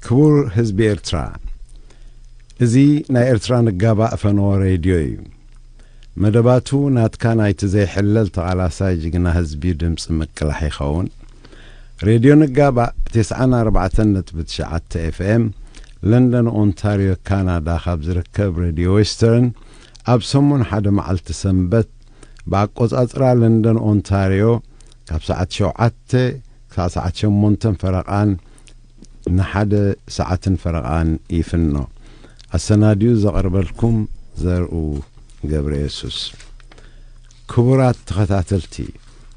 ክቡር ህዝቢ ኤርትራ፣ እዚ ናይ ኤርትራ ንጋባእ ፈነወ ሬድዮ እዩ። መደባቱ ናትካ ናይቲ ዘይሕለል ተቓላሳይ ጅግና ህዝቢ ድምፂ ምቅላሕ ይኸውን። ሬድዮ ንጋባእ ተስዓን ኣርባዕተን ነጥቢ ትሽዓተ ኤፍኤም፣ ለንደን ኦንታርዮ ካናዳ ካብ ዝርከብ ሬድዮ ዌስተርን፣ ኣብ ሰሙን ሓደ መዓልቲ ሰንበት ብኣቆጻጽራ ለንደን ኦንታርዮ ካብ ሰዓት ሸውዓተ ክሳብ ሰዓት ሸሞንተን ፈረቓን ንሓደ ሰዓትን ፈረቓን ይፍኖ። ኣሰናድዩ ዘቕርበልኩም ዘርኡ ገብረ የሱስ። ክቡራት ተኸታተልቲ፣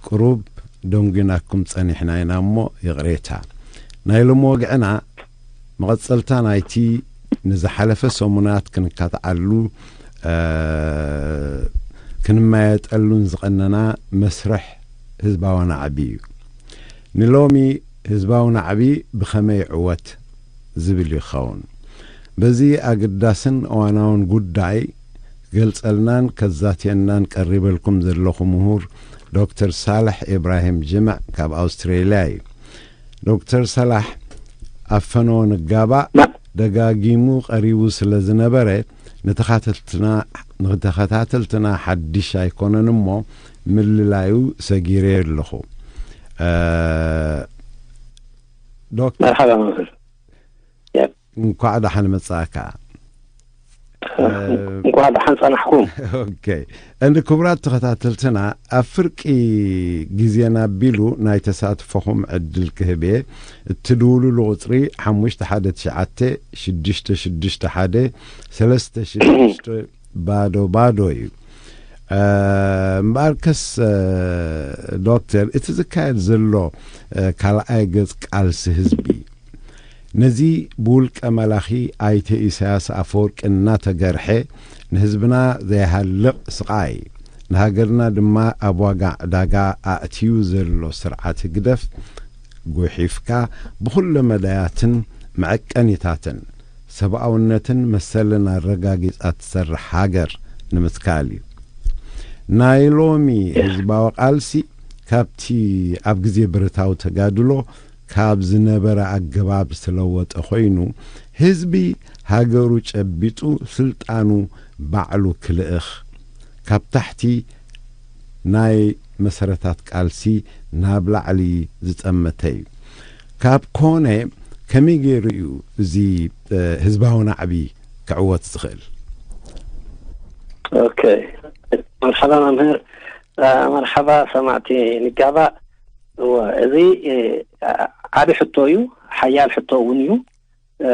ቅሩብ ደንጒናኩም ጸኒሕና ኢና እሞ ይቕሬታ። ናይ ሎሚ ወግዕና መቐጸልታ ናይቲ ንዝሓለፈ ሰሙናት ክንካትዓሉ፣ እ፣ ክንመያየጠሉን ዝቐነና መስርሕ ህዝባዊ ናዕቢ እዩ። ንሎሚ ህዝባዊ ናዕቢ ብኸመይ ይዕወት ዝብል ይኸውን። በዚ ኣገዳስን እዋናውን ጉዳይ ክገልጸልናን ከዛትየናን ቀሪበልኩም ዘለኹ ምሁር ዶክተር ሳልሕ ኢብራሂም ጅምዕ ካብ ኣውስትሬልያ እዩ። ዶክተር ሳላሕ፣ ኣብ ፈነወ ንጋባእ ደጋጊሙ ቀሪቡ ስለ ዝነበረ፣ ንተኻተልትና፣ ንተኸታተልትና ሓድሽ ኣይኮነን እሞ፣ ምልላዩ ሰጊረ ኣለኹ። እ፣ ዶክተር፣ መርሓባ መምህር። ያ። እንኳዕ ደሓን መጻእካ። እንኳዕ ደሓን ጸናሕኩም። ኦኬ። እንዲ ክቡራት ተኸታተልትና፣ ኣብ ፍርቂ ግዜና ኣቢሉ ናይ ተሳትፎኹም ዕድል ክህብ እየ። እትድውሉሉ ቁጽሪ ሓሙሽተ ሓደ ትሽዓተ ሽዱሽተ ሽዱሽተ ሓደ ሰለስተ ሽዱሽተ ባዶ ባዶ እዩ። እ፣ እምበኣርከስ፣ እ፣ ዶክተር፣ እቲ ዝካየድ ዘሎ፣ እ፣ ካልኣይ ገጽ ቃልሲ ህዝቢ፣ ነዚ ብውልቀ መላኺ ኣይተ ኢሳያስ ኣፈወርቂ እናተገርሐ ንህዝብና ዘይሃልቕ ስቓይ፣ ንሃገርና ድማ ኣብ ዋጋ ዕዳጋ ኣእትዩ ዘሎ ስርዓት ህግደፍ ጉሒፍካ፣ ብኹለ መዳያትን መዐቀኒታትን ሰብኣውነትን መሰልን ኣረጋጊጻ ትሰርሕ ሃገር ንምትካል እዩ። ናይ ሎሚ ህዝባዊ ቃልሲ ካብቲ ኣብ ግዜ ብረታዊ ተጋድሎ ካብ ዝነበረ ኣገባብ ዝተለወጠ ኮይኑ፣ ህዝቢ ሃገሩ ጨቢጡ ስልጣኑ ባዕሉ ክልእኽ ካብ ታሕቲ ናይ መሰረታት ቃልሲ ናብ ላዕሊ ዝጠመተ እዩ። ካብ ኮነ ከመይ ገይሩ እዩ እዚ፣ እ፣ ህዝባዊ ናዕቢ ክዕወት ዝኽእል? ኦኬ። መርሓባ መምህር፣ እ፣ መርሓባ ሰማዕቲ ንጋባእ። እወ፣ እዚ፣ እ፣ ዓቢ ሕቶ እዩ፣ ሓያል ሕቶ እውን እዩ። እ፣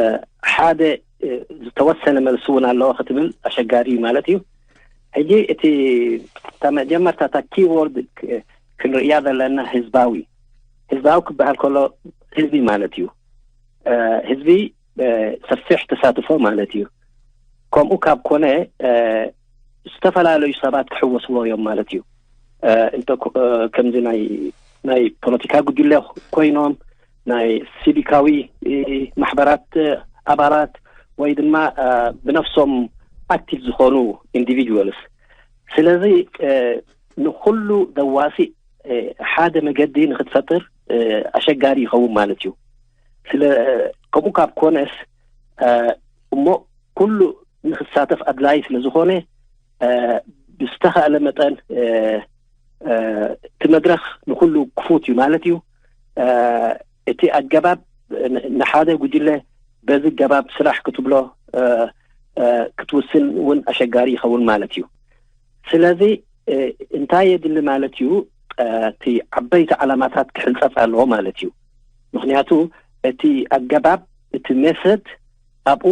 ሓደ፣ እ፣ ዝተወሰነ መልሲ እውን ኣለዎ ክትብል ኣሸጋሪ እዩ ማለት እዩ። ሕጂ እቲ፣ እታ መጀመርታ እታ ኪወርድ ክ-፣ ክንርእያ ዘለና ህዝባዊ። ህዝባዊ ክበሃል ከሎ ህዝቢ ማለት እዩ። እ፣ ህዝቢ፣ እ፣ ሰፊሕ ተሳትፎ ማለት እዩ። ከምኡ ካብ ኮነ፣ እ፣ ዝተፈላለዩ ሰባት ክሕወስዎ እዮም ማለት እዩ። እ፣ እንተ ኮ-፣ እ፣ ከምዚ ናይ፣ ናይ ፖለቲካ ጉጅለ ኮይኖም፣ ናይ ሲቪካዊ፣ እ፣ ማሕበራት፣ እ፣ ኣባላት ወይ ድማ፣ እ፣ ብነፍሶም ኣክቲቭ ዝኾኑ ኢንዲቪጁዋልስ። ስለዚ፣ እ፣ ንኹሉ ዘዋሲእ፣ እ፣ ሓደ መገዲ ንኽትፈጥር፣ እ፣ ኣሸጋሪ ይኸውን ማለት እዩ። ስለ፣ ከምኡ ካብ ኮነስ፣ እ፣ እሞ ኩሉ ንኽሳተፍ ኣድላዪ ስለ ዝኾነ፣ እ፣ ብዝተኻእለ መጠን፣ እ፣ እ፣ እቲ መድረኽ ንኹሉ ክፉት እዩ ማለት እዩ። እ፣ እቲ ኣገባብ ን-፣ ንሓደ ጉጅለ በዚ ገባብ ስራሕ ክትብሎ፣ እ፣ እ፣ ክትውስን እውን ኣሸጋሪ ይኸውን ማለት እዩ። ስለዚ፣ እ፣ እንታይ የድሊ ማለት እዩ? እ፣ እቲ ዓበይቲ ዓላማታት ክሕንጸጽ ኣለዎ ማለት እዩ። ምኽንያቱ እቲ ኣገባብ፣ እቲ ሜሰድ ኣብኡ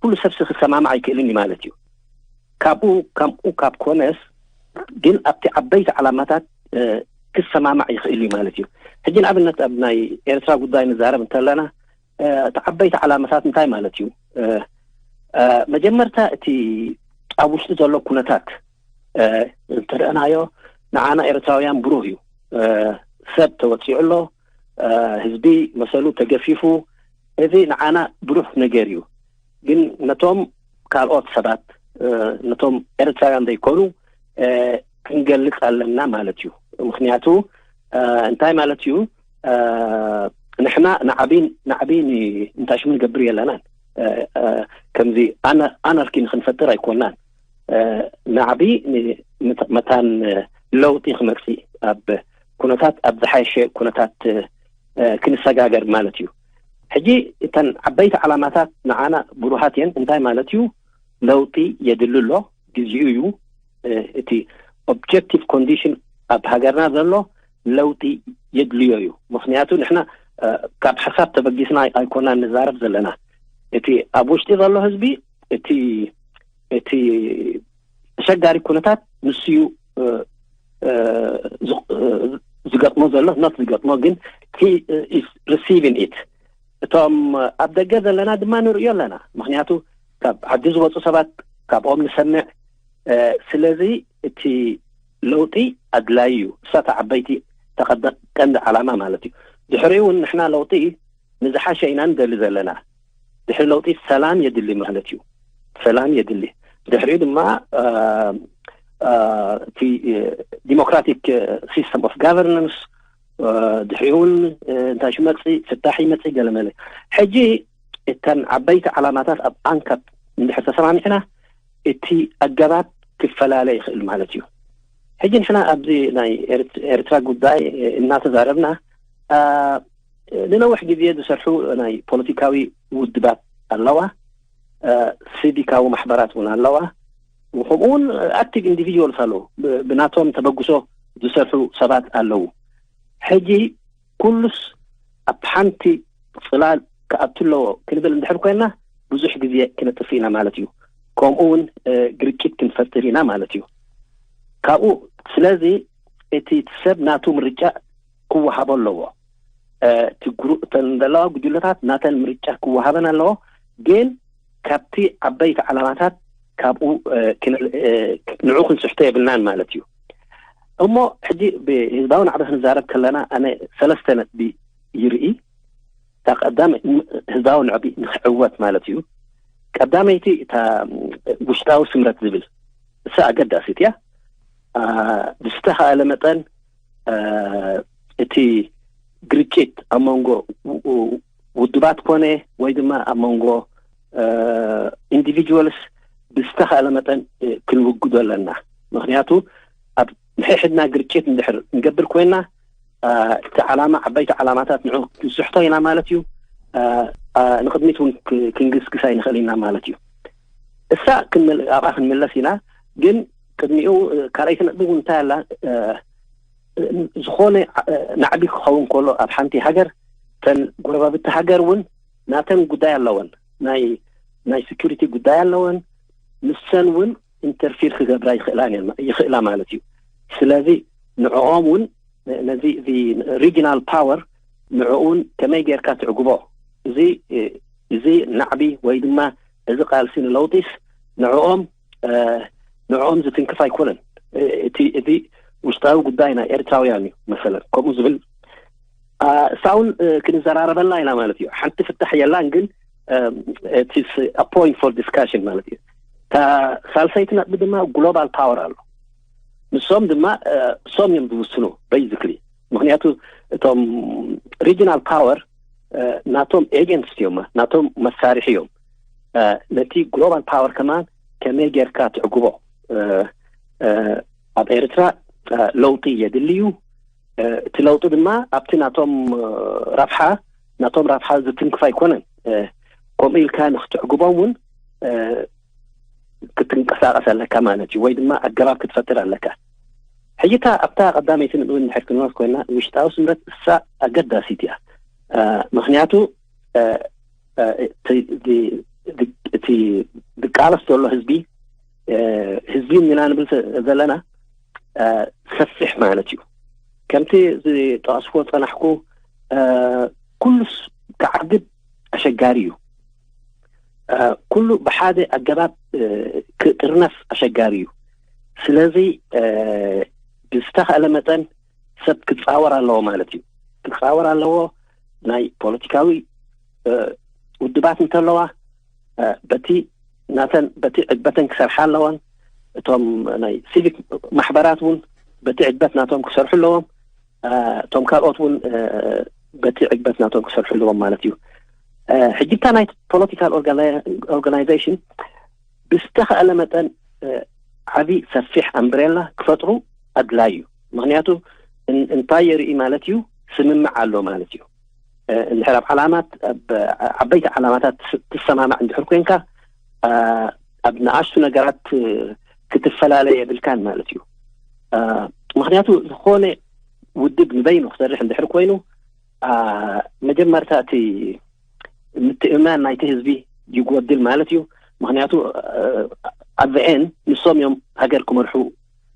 ኩሉ ሰብሲ ክሰማማዕ ኣይክእልን እዩ ማለት እዩ። ካብኡ፣ ከምኡ ካብ ኮነስ ግን ኣብቲ ዓበይቲ ዓላማታት፣ እ፣ ክሰማማዕ ይኽእል እዩ ማለት እዩ። ሕጂ ንኣብነት ኣብ ናይ ኤርትራ ጉዳይ ንዛረብ እንተለና፣ እ፣ እቲ ዓበይቲ ዓላማታት እንታይ ማለት እዩ? እ፣ እ፣ መጀመርታ እቲ ኣብ ውሽጢ ዘሎ ኩነታት፣ እ፣ እንተረኣናዮ ንዓና ኤርትራውያን ብሩህ እዩ። እ፣ ሰብ ተወጺዑ ኣሎ፣ እ፣ ህዝቢ መሰሉ ተገፊፉ፣ እዚ ንዓና ብሩህ ነገር እዩ። ግን ነቶም ካልኦት ሰባት፣ እ፣ ነቶም ኤርትራውያን ዘይኮኑ፣ እ፣ ክንገልጽ ኣለና ማለት እዩ። ምኽንያቱ፣ እ፣ እንታይ ማለት እዩ? እ፣ ንሕና ንዓቢ ንዓቢ እንታይ ሽሙ ንገብር የለናን። ከምዚ ኣናርኪ ንክንፈጥር ኣይኮናን። ንዓቢ መታን ለውጢ ክመፅእ ኣብ ኩነታት ኣብ ዝሓየሸ ኩነታት ክንሰጋገር ማለት እዩ። ሕጂ እተን ዓበይቲ ዓላማታት ንዓና ብሩሃት እየን። እንታይ ማለት እዩ? ለውጢ የድሊ ኣሎ፣ ግዚኡ እዩ። እቲ objective condition ኣብ ሃገርና ዘሎ ለውጢ የድልዮ እዩ። ምክንያቱ ንሕና ካብ ሓሳብ ተበጊስና ኣይኮና ንዛረብ ዘለና። እቲ ኣብ ውሽጢ ዘሎ ህዝቢ እቲ እቲ ኣሸጋሪ ኩነታት ንስዩ ዝገጥሞ ዘሎ፣ not ዝገጥሞ ግን receiving it። እቶም ኣብ ደገ ዘለና ድማ ንርእዮ ኣለና። ምክንያቱ ካብ ዓዲ ዝወፁ ሰባት ካብኦም ንሰምዕ። ስለዚ እቲ ለውጢ ኣድላይ እዩ። እሳተ ዓበይቲ ተቐንዲ ዓላማ ማለት እዩ። ድሕሪኡ እውን ንሕና ለውጢ ንዝሓሸ ኢና ንደሊ ዘለና። ድሕሪ ለውጢ ሰላም የድሊ ማለት እዩ። ሰላም የድሊ። ድሕሪኡ ድማ እቲ democratic system of governance፣ ድሕሪኡ እውን እንታይ ሽመፅእ ፍታሕ ይመፅእ ገለመለ። ሕጂ እተን ዓበይቲ ዓላማታት ኣብ ኣንካት እንድሕር ተሰማሚዕና እቲ ኣገባብ ክፈላለ ይኽእል ማለት እዩ። ሕጂ ንሕና ኣብዚ ናይ ኤርትራ ጉዳይ እናተዛረብና ንነዊሕ ግዜ ዝሰርሑ ናይ ፖለቲካዊ ውድባት ኣለዋ፣ ሲቪካዊ ማሕበራት እውን ኣለዋ፣ ከምኡ እውን active individuals ኣለዉ፣ ብናቶም ተበግሶ ዝሰርሑ ሰባት ኣለዉ። ሕጂ ኩሉስ ኣብ ሓንቲ ፅላል ክኣቱ ኣለዎ ክንብል እንድሕር ኮይና ብዙሕ ግዜ ክነጥፍ ኢና ማለት እዩ። ከምኡ እውን ግርጭት ክንፈጥር ኢና ማለት እዩ። ካብኡ ስለዚ እቲ ሰብ ናቱ ምርጫ ክወሃቦ ኣለዎ። እተን ዘለዋ ጉጅለታት ናተን ምርጫ ክወሃበን ኣለዎ። ግን ካብቲ ዓበይቲ ዓላማታት ካብኡ ንዑ ክንስሕቶ የብልናን ማለት እዩ። እሞ ሕጂ ብህዝባዊ ናዕቢ ክንዛረብ ከለና ኣነ ሰለስተ ነጥቢ ይርኢ። እታ ቀዳም ህዝባዊ ናዕቢ ንክዕወት ማለት እዩ። ቀዳመይቲ እታ ውሽጣዊ ስምረት ዝብል እሳ ኣገዳሲት እያ። ብዝተኻእለ መጠን እቲ ግርጭት ኣብ መንጎ ውድባት ኮነ ወይ ድማ ኣብ መንጎ individuals ብዝተኻእለ መጠን ክንውግዶ ኣለና። ምክንያቱ ኣብ ንሕሕድና ግርጭት እንድሕር ንገብር ኮይና እቲ ዓላማ ዓበይቲ ዓላማታት ንዑ ክንስሕቶ ኢና ማለት እዩ። ንቅድሚት እውን ክንግስግስ ኣይንኽእል ኢና ማለት እዩ። እሳ ኣብኣ ክንምለስ ኢና። ግን ቅድሚኡ ካልኣይቲ ነጥቢ እውን እንታይ ኣላ? ዝኾነ ናዕቢ ክኸውን ከሎ ኣብ ሓንቲ ሃገር ተን ጎረባብቲ ሃገር እውን ናተን ጉዳይ ኣለወን፣ ናይ ናይ security ጉዳይ ኣለወን። ንሰን እውን interfere ክገብራ ይኽእላ ማለት እዩ። ስለዚ ንዕኦም እውን ነዚ regional power ንዕኡን ከመይ ጌርካ ትዕግቦ? እዚ እዚ ናዕቢ ወይ ድማ እዚ ቃልሲ ንለውጢስ ንዕኦም ንዕኦም ዝትንክፍ ኣይኮነን። እቲ እዚ ውሽጣዊ ጉዳይ ናይ ኤርትራውያን እዩ መሰለን ከምኡ ዝብል እሳውን ክንዘራረበላ ኢና ማለት እዩ። ሓንቲ ፍታሕ የላን ግን it's a point for discussion ማለት እዩ። ሳልሰይቲ ነጥቢ ድማ global power ኣሎ። ንሶም ድማ እሶም እዮም ዝውስኑ basically። ምክንያቱ እቶም regional power ናቶም agents እዮም፣ ናቶም መሳርሒ እዮም። ነቲ global power ከማን ከመይ ጌርካ ትዕግቦ? ኣብ ኤርትራ ለውጢ የድሊ እዩ። እቲ ለውጢ ድማ ኣብቲ ናቶም ረብሓ ናቶም ረብሓ ዝትንክፍ ኣይኮነን። ከምኡ ኢልካ ንክትዕግቦም እውን ክትንቀሳቀስ ኣለካ ማለት እዩ፣ ወይ ድማ ኣገባብ ክትፈጥር ኣለካ። ሕጂ እታ ኣብታ ቀዳመይቲ ንእውን ንድሕር ክንመልስ ኮይና ውሽጣዊ ስምረት እሳ ኣገዳሲት እያ። ምክንያቱ እቲ ዝቃለስ ዘሎ ህዝቢ ህዝቢ ኢና ንብል ዘለና ሰፊሕ ማለት እዩ። ከምቲ ዝጠቀስኩ ፀናሕኩ ኩሉስ ክዓግብ ኣሸጋሪ እዩ። ኩሉ ብሓደ ኣገባብ ክጥርነፍ ኣሸጋሪ እዩ። ስለዚ ብዝተኻእለ መጠን ሰብ ክፃወር ኣለዎ ማለት እዩ። ክፃወር ኣለዎ። ናይ ፖለቲካዊ ውድባት እንተለዋ በቲ ናተን በቲ ዕግበተን ክሰርሓ ኣለወን። እቶም ናይ ሲቪክ ማሕበራት እውን በቲ ዕግበት ናቶም ክሰርሑ ኣለዎም። እቶም ካልኦት እውን በቲ ዕግበት ናቶም ክሰርሑ ኣለዎም ማለት እዩ። ሕጂ እታ ናይ ፖለቲካል ኦርጋናይዜሽን ብዝተኸእለ መጠን ዓብዪ ሰፊሕ ኣምብሬላ ክፈጥሩ ኣድላይ እዩ። ምክንያቱ እንታይ የርኢ ማለት እዩ? ስምምዕ ኣሎ ማለት እዩ። እንድሕር ኣብ ዓላማት ዓበይቲ ዓላማታት ትሰማማዕ እንድሕር ኮይንካ ኣብ ንኣሽቱ ነገራት ክትፈላለ የብልካን ማለት እዩ። ምክንያቱ ዝኾነ ውድብ ንበይኑ ክሰርሕ እንድሕር ኮይኑ መጀመርታ እቲ ምትእምማን ናይቲ ህዝቢ ይጎድል ማለት እዩ። ምክንያቱ ኣዘኤን ንሶም እዮም ሃገር ክመርሑ፣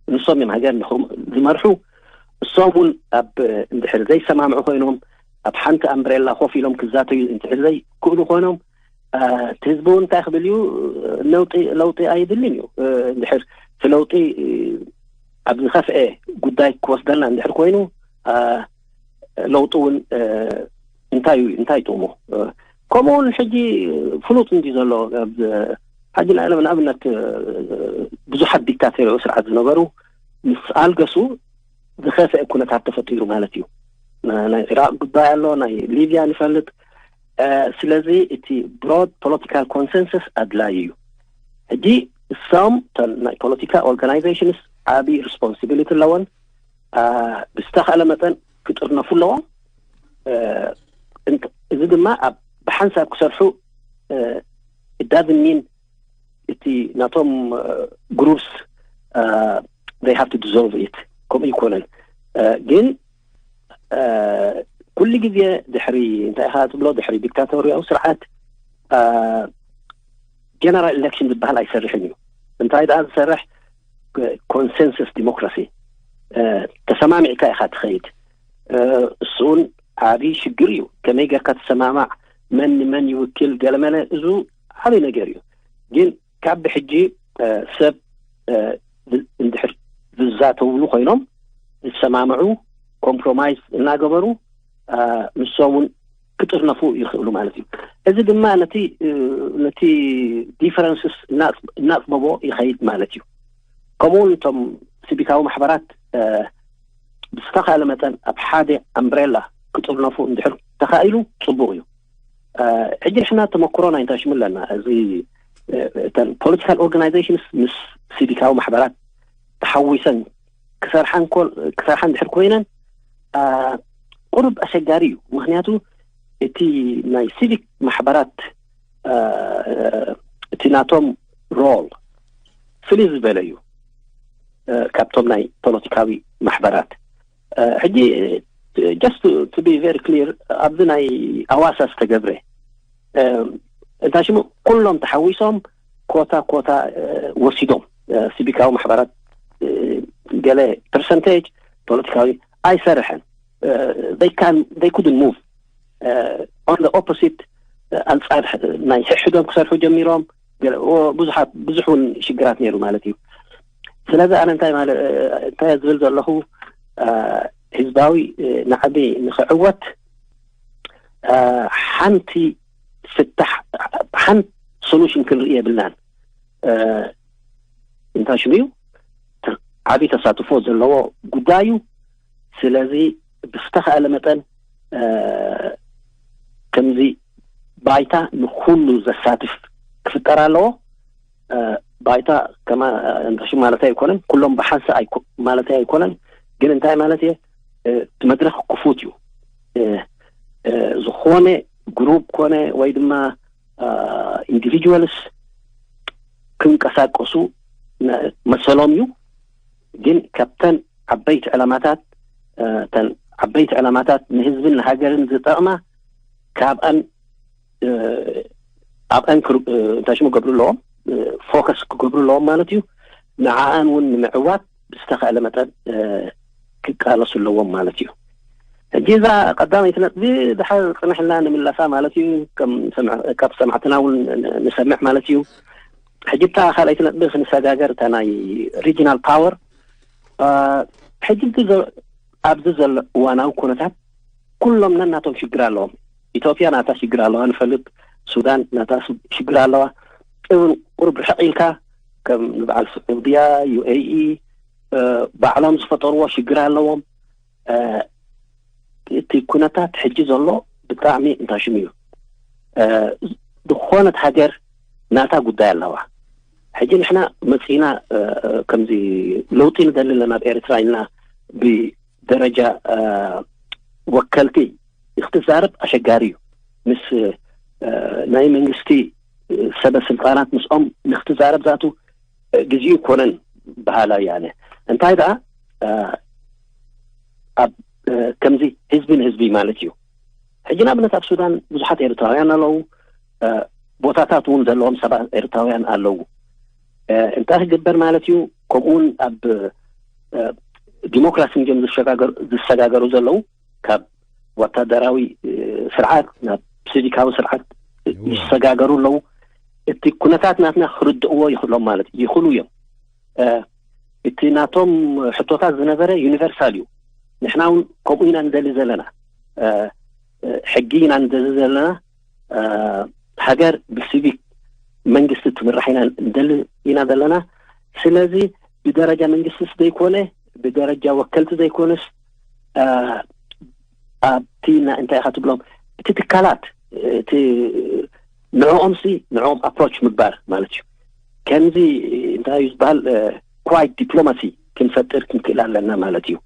ንሶም እዮም ሃገር ዝመርሑ። እሶም እውን ኣብ እንድሕር ዘይሰማምዑ ኮይኖም ኣብ ሓንቲ ኣምብሬላ ኮፍ ኢሎም ክዛተዩ እንድሕር ዘይክእሉ ኮይኖም እቲ ህዝቢ እውን እንታይ ክብል እዩ? ለውጢ ለውጢ ኣይድልን እዩ። እንድሕር እቲ ለውጢ ኣብ ዝኸፍአ ጉዳይ ክወስደና እንድሕር ኮይኑ ለውጢ እውን እንታይ እዩ እንታይ ጥቕሙ? ከምኡ እውን ሕጂ ፍሉጥ እንዲ ዘሎ ሕጂ ንኣብነት ብዙሓት ዲክታተሪያዊ ስርዓት ዝነበሩ ምስ ኣልገሱ ዝኸፍአ ኩነታት ተፈጢሩ ማለት እዩ። ናይ ኢራቅ ጉዳይ ኣሎ፣ ናይ ሊብያ ንፈልጥ። ስለዚ እቲ ብሮድ ፖለቲካል ኮንሰንሰስ ኣድላዩ እዩ። ሕጂ እሶም ናይ ፖለቲካ ኦርጋናይዜሽንስ ዓብዪ ሪስፖንሲቢሊቲ ኣለዎን ብዝተኻእለ መጠን ክጥርነፉ ኣለዎም። እዚ ድማ ኣብ ብሓንሳብ ክሰርሑ ዳዝን ሚን እቲ ናቶም ግሩፕስ they have to dissolve it ከምኡ ይኮነን። ግን ኩሉ ግዜ ድሕሪ እንታይ ኢኻ ትብሎ ድሕሪ ዲክታቶርያዊ ስርዓት ጀነራል ኢሌክሽን ዝበሃል ኣይሰርሕን እዩ። እንታይ ደኣ ዝሰርሕ ኮንሰንሰስ ዲሞክራሲ ተሰማሚዕካ ኢኻ ትኸይድ። እሱውን ዓብዪ ሽግር እዩ። ከመይ ጌርካ ትሰማማዕ፣ መን ንመን ይውክል፣ ገለመለ፣ እዙ ዓብዪ ነገር እዩ። ግን ካብ ብሕጂ ሰብ እንድሕር ዝዛተውሉ ኮይኖም ዝሰማምዑ ኮምፕሮማይዝ እናገበሩ ንሶም እውን ክጥርነፉ ይኽእሉ ማለት እዩ። እዚ ድማ ነቲ ነቲ ዲፈረንስስ እናፅበቦ ይኸይድ ማለት እዩ። ከምኡውን እቶም ሲቪካዊ ማሕበራት ብዝተኻእለ መጠን ኣብ ሓደ ኣምብሬላ ክጥርነፉ እንድሕር ተኻኢሉ ፅቡቕ እዩ። ሕጂ ንሕና ተመክሮና እንታይ ሽሙ ኣለና? እዚ እተን ፖለቲካል ኦርጋናይዜሽንስ ምስ ሲቪካዊ ማሕበራት ተሓዊሰን ክሰርሓ እንድሕር ኮይነን ቁሩብ ኣሸጋሪ እዩ። ምክንያቱ እቲ ናይ ሲቪክ ማሕበራት እቲ ናቶም ሮል ፍልይ ዝበለ እዩ ካብቶም ናይ ፖለቲካዊ ማሕበራት። ሕጂ just to be very clear ኣብዚ ናይ ኣዋሳ ዝተገብረ እንታይ ሽሙ ኩሎም ተሓዊሶም ኮታ ኮታ ወሲዶም ሲቪካዊ ማሕበራት ገለ ፐርሰንቴጅ ፖለቲካዊ ኣይሰርሐን። They can they couldn't move on the opposite ኣንጻር ናይ ሕሕዶም ክሰርሑ ጀሚሮም። ብዙሓት ብዙሕ እውን ሽግራት ነይሩ ማለት እዩ። ስለዚ ኣነ እንታይ ማለት እንታይ ዝብል ዘለኹ ህዝባዊ ናዕቢ ንክዕወት ሓንቲ ፍታሕ ሓንቲ ሶሉሽን ክንርኢ የብልናን። እንታይ ሽሙ እዩ ዓብዪ ተሳትፎ ዘለዎ ጉዳይ እዩ። ስለዚ ብዝተኻእለ መጠን ከምዚ ባይታ ንኩሉ ዘሳትፍ ክፍጠር ኣለዎ። ባይታ ከማ ሽም ማለት ኣይኮነን፣ ኩሎም ብሓንሳ ማለተይ ኣይኮነን። ግን እንታይ ማለት እየ እቲ መድረክ ክፉት እዩ። ዝኾነ ግሩፕ ኮነ ወይ ድማ ኢንዲቪጁዋልስ ክንቀሳቀሱ መሰሎም እዩ። ግን ካብተን ዓበይቲ ዕላማታት እተን ዓበይቲ ዕላማታት ንህዝብን ንሃገርን ዝጠቕማ ካብኣን ኣብአን እንታይ ሽሙ ገብሩ ኣለዎም ፎከስ ክገብሩ ኣለዎም ማለት እዩ። ንዓኣን እውን ንምዕዋት ብዝተኻእለ መጠን ክቃለሱ ኣለዎም ማለት እዩ። ሕጂ እዛ ቀዳመይቲ ነጥቢ ድሓር ፅንሕልና ንምለሳ ማለት እዩ። ካብ ሰማዕትና እውን ንሰምዕ ማለት እዩ። ሕጂ እታ ካልኣይቲ ነጥቢ ክንሰጋገር እታ ናይ ሪጂናል ፓወር ሕጂ ኣብዚ ዘሎ እዋናዊ ኩነታት ኩሎም ነናቶም ሽግር ኣለዎም። ኢትዮጵያ ናታ ሽግር ኣለዋ ንፈልጥ። ሱዳን ናታ ሽግር ኣለዋ። እውን ቁርብ ርሕቕ ኢልካ ከም ንበዓል ስዑድያ ዩ ኤ ኢ ባዕሎም ዝፈጠርዎ ሽግር ኣለዎም። እቲ ኩነታት ሕጂ ዘሎ ብጣዕሚ እንታሽም እዩ። ዝኾነት ሃገር ናታ ጉዳይ ኣለዋ። ሕጂ ንሕና መፅና ከምዚ ለውጢ ንደሊ ኣለና ኣብ ኤርትራ ኢልና ብደረጃ ወከልቲ ክትዛረብ ኣሸጋሪ እዩ። ምስ ናይ መንግስቲ ሰበ ስልጣናት ምስኦም ንክትዛረብ ዛቱ ግዜኡ ይኮነን በሃላይ ኣነ። እንታይ ደኣ ኣብ ከምዚ ህዝቢ ንህዝቢ ማለት እዩ። ሕጂ ንኣብነት ኣብ ሱዳን ብዙሓት ኤርትራውያን ኣለዉ። ቦታታት እውን ዘለዎም ሰባት ኤርትራውያን ኣለዉ። እንታይ ክግበር ማለት እዩ? ከምኡውን ኣብ ዲሞክራሲ እዮም ዝሰጋገሩ ዘለዉ። ካብ ወታደራዊ ስርዓት ናብ ሲቪካዊ ስርዓት ይሰጋገሩ ኣለዉ። እቲ ኩነታት ናትና ክርድእዎ ይኽእሎም ማለት ይኽእሉ እዮም። እቲ ናቶም ሕቶታት ዝነበረ ዩኒቨርሳል እዩ። ንሕና እውን ከምኡ ኢና ንደሊ ዘለና። ሕጊ ኢና ንደሊ ዘለና። ሃገር ብሲቪክ መንግስቲ ትምራሕ ኢና ንደሊ ኢና ዘለና። ስለዚ ብደረጃ መንግስቲ ዘይኮነ፣ ብደረጃ ወከልቲ ዘይኮነስ ኣብቲ እንታይ ኢኻ ትብሎም፣ እቲ ትካላት፣ እቲ ንዕኦም ሲ ንዕኦም ኣፕሮች ምግባር ማለት እዩ። ከምዚ እንታይ እዩ ዝበሃል፣ ኳይት ዲፕሎማሲ ክንፈጥር ክንክእል ኣለና ማለት እዩ።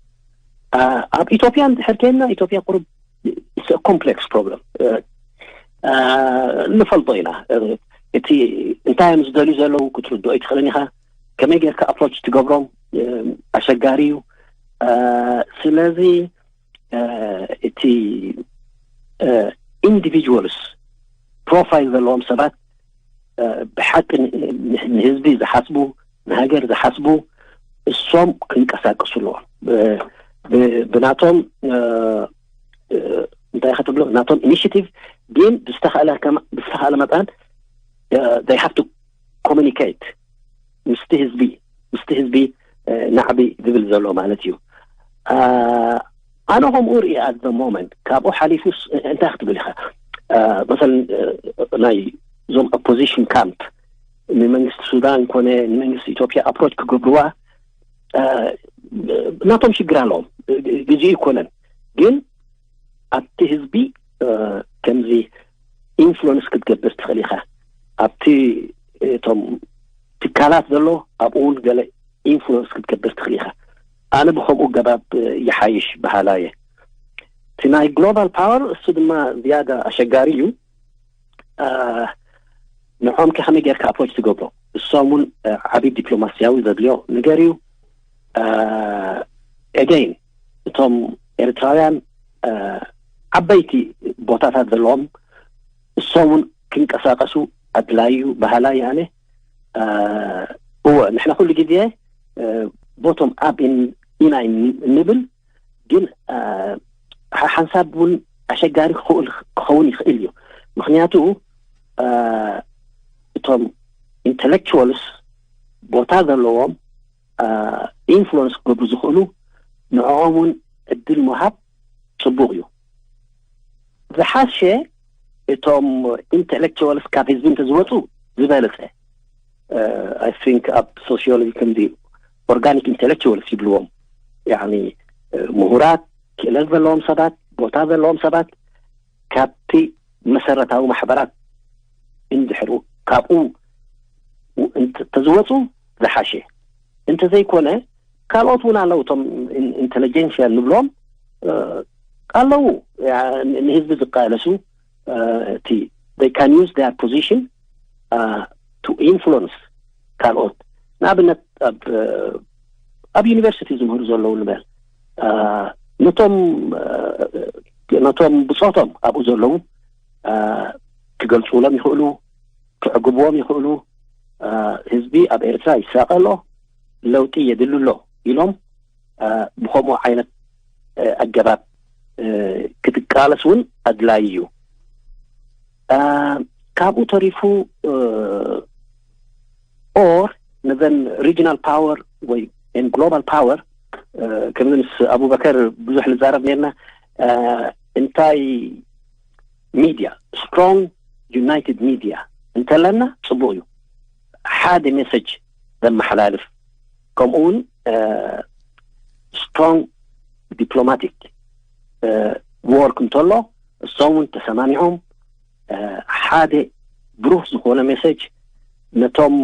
ኣብ ኢትዮጵያ እንድሕር ከይና፣ ኢትዮጵያ ቁሩብ ኮምፕሌክስ ፕሮብለም ንፈልጦ ኢና። እቲ እንታይ እዮም ዝደልዩ ዘለዉ ክትርድኦ ይትኽእልን ኢኻ። ከመይ ጌርካ ኣፕሮች ትገብሮም ኣሸጋሪ እዩ። ስለዚ እቲ ኢንዲቪጁዋልስ ፕሮፋይል ዘለዎም ሰባት ብሓቂ ንህዝቢ ዝሓስቡ፣ ንሃገር ዝሓስቡ እሶም ክንቀሳቀሱ ኣለዎም። ብናቶም እንታይ ክትብሎ፣ ናቶም ኢኒሽቲቭ ግን ብዝተኻእለ መጣን they have to communicate ምስቲ ህዝቢ፣ ምስቲ ህዝቢ ናዕቢ ዝብል ዘሎ ማለት እዩ። ኣነ ከምኡ ርኢ at the moment። ካብኡ ሓሊፉስ እንታይ ክትብል ኢኻ? መሰለን ናይ እዞም ኦፖዚሽን ካምፕ ንመንግስቲ ሱዳን ኮነ ንመንግስቲ ኢትዮጵያ ኣፕሮች ክገብርዋ ናቶም ሽግር ኣለዎም። ግዜኡ ይኮነን። ግን ኣብቲ ህዝቢ ከምዚ ኢንፍሉንስ ክትገብር ትኽእል ኢኻ። ኣብቲ እቶም ትካላት ዘሎ ኣብኡ እውን ገለ ኢንፍሉንስ ክትገብር ትኽእል ኢኻ። ኣነ ብከምኡ ገባብ ይሓይሽ በሃላ እየ። እቲ ናይ ግሎባል ፓወር እሱ ድማ ዝያዳ ኣሸጋሪ እዩ። ንዖም ከ ከመይ ጌርካ ኣፕሮች ትገብሮ? እሶም እውን ዓብዪ ዲፕሎማሲያዊ ዘድልዮ ነገር እዩ። ኤገይን እቶም ኤርትራውያን ዓበይቲ ቦታታት ዘለዎም እሶም እውን ክንቀሳቀሱ ኣድላዩ በሃላይ ኣነ። እወ ንሕና ኩሉ ግዜ ቦቶም ኣፕ ኢና እንብል፣ ግን ሓንሳብ እውን ኣሸጋሪ ክኸውን ይኽእል እዩ። ምክንያቱ እቶም ኢንተሌክቹዋልስ ቦታ ዘለዎም ኢንፍሉወንስ ክገብሩ ዝኽእሉ ንዕኦም እውን ዕድል ምሃብ ፅቡቕ እዩ። ዝሓሸ እቶም ኢንተሌክቹዋልስ ካብ ህዝቢ እንተዝወፁ ዝበለፀ። I think ኣብ ሶሲዮሎጂ ከምዚ ኦርጋኒክ ኢንተሌክቹዋልስ ይብልዎም፣ ያኒ ምሁራት፣ ክእለት ዘለዎም ሰባት፣ ቦታ ዘለዎም ሰባት ካብቲ መሰረታዊ ማሕበራት እንድሕሩ ካብኡ እንተዝወፁ ዝሓሸ። እንተዘይኮነ ካልኦት እውን ኣለዉ፣ እቶም ኢንቴሊጀንሽያ ንብሎም ኣለዉ፣ ንህዝቢ ዝቃለሱ፣ እቲ they can use their position to influence ካልኦት። ንኣብነት ኣብ ዩኒቨርሲቲ ዝምህሩ ዘለዉ ንበል፣ ነቶም ነቶም ብፆቶም ኣብኡ ዘለዉ ክገልፁሎም ይኽእሉ፣ ክዕግብዎም ይኽእሉ። ህዝቢ ኣብ ኤርትራ ይሳቐ ኣሎ፣ ለውጢ የድሊ ኣሎ ኢሎም ብኸምኡ ዓይነት ኣገባብ ክትቃለስ እውን ኣድላዪ እዩ። ካብኡ ተሪፉ ኦር ነዘን ሪጅናል ፓወር ወይ ግሎባል ፓወር፣ ከምዚ ምስ ኣቡበከር ብዙሕ ንዛረብ ነርና። እንታይ ሚድያ፣ ስትሮንግ ዩናይትድ ሚድያ እንተለና ፅቡቅ እዩ። ሓደ ሜሰጅ ዘመሓላልፍ፣ ከምኡ እውን ስትሮንግ ዲፕሎማቲክ ወርክ እንተሎ እሶም እውን ተሰማሚዖም ሓደ ብሩህ ዝኾነ ሜሴጅ ነቶም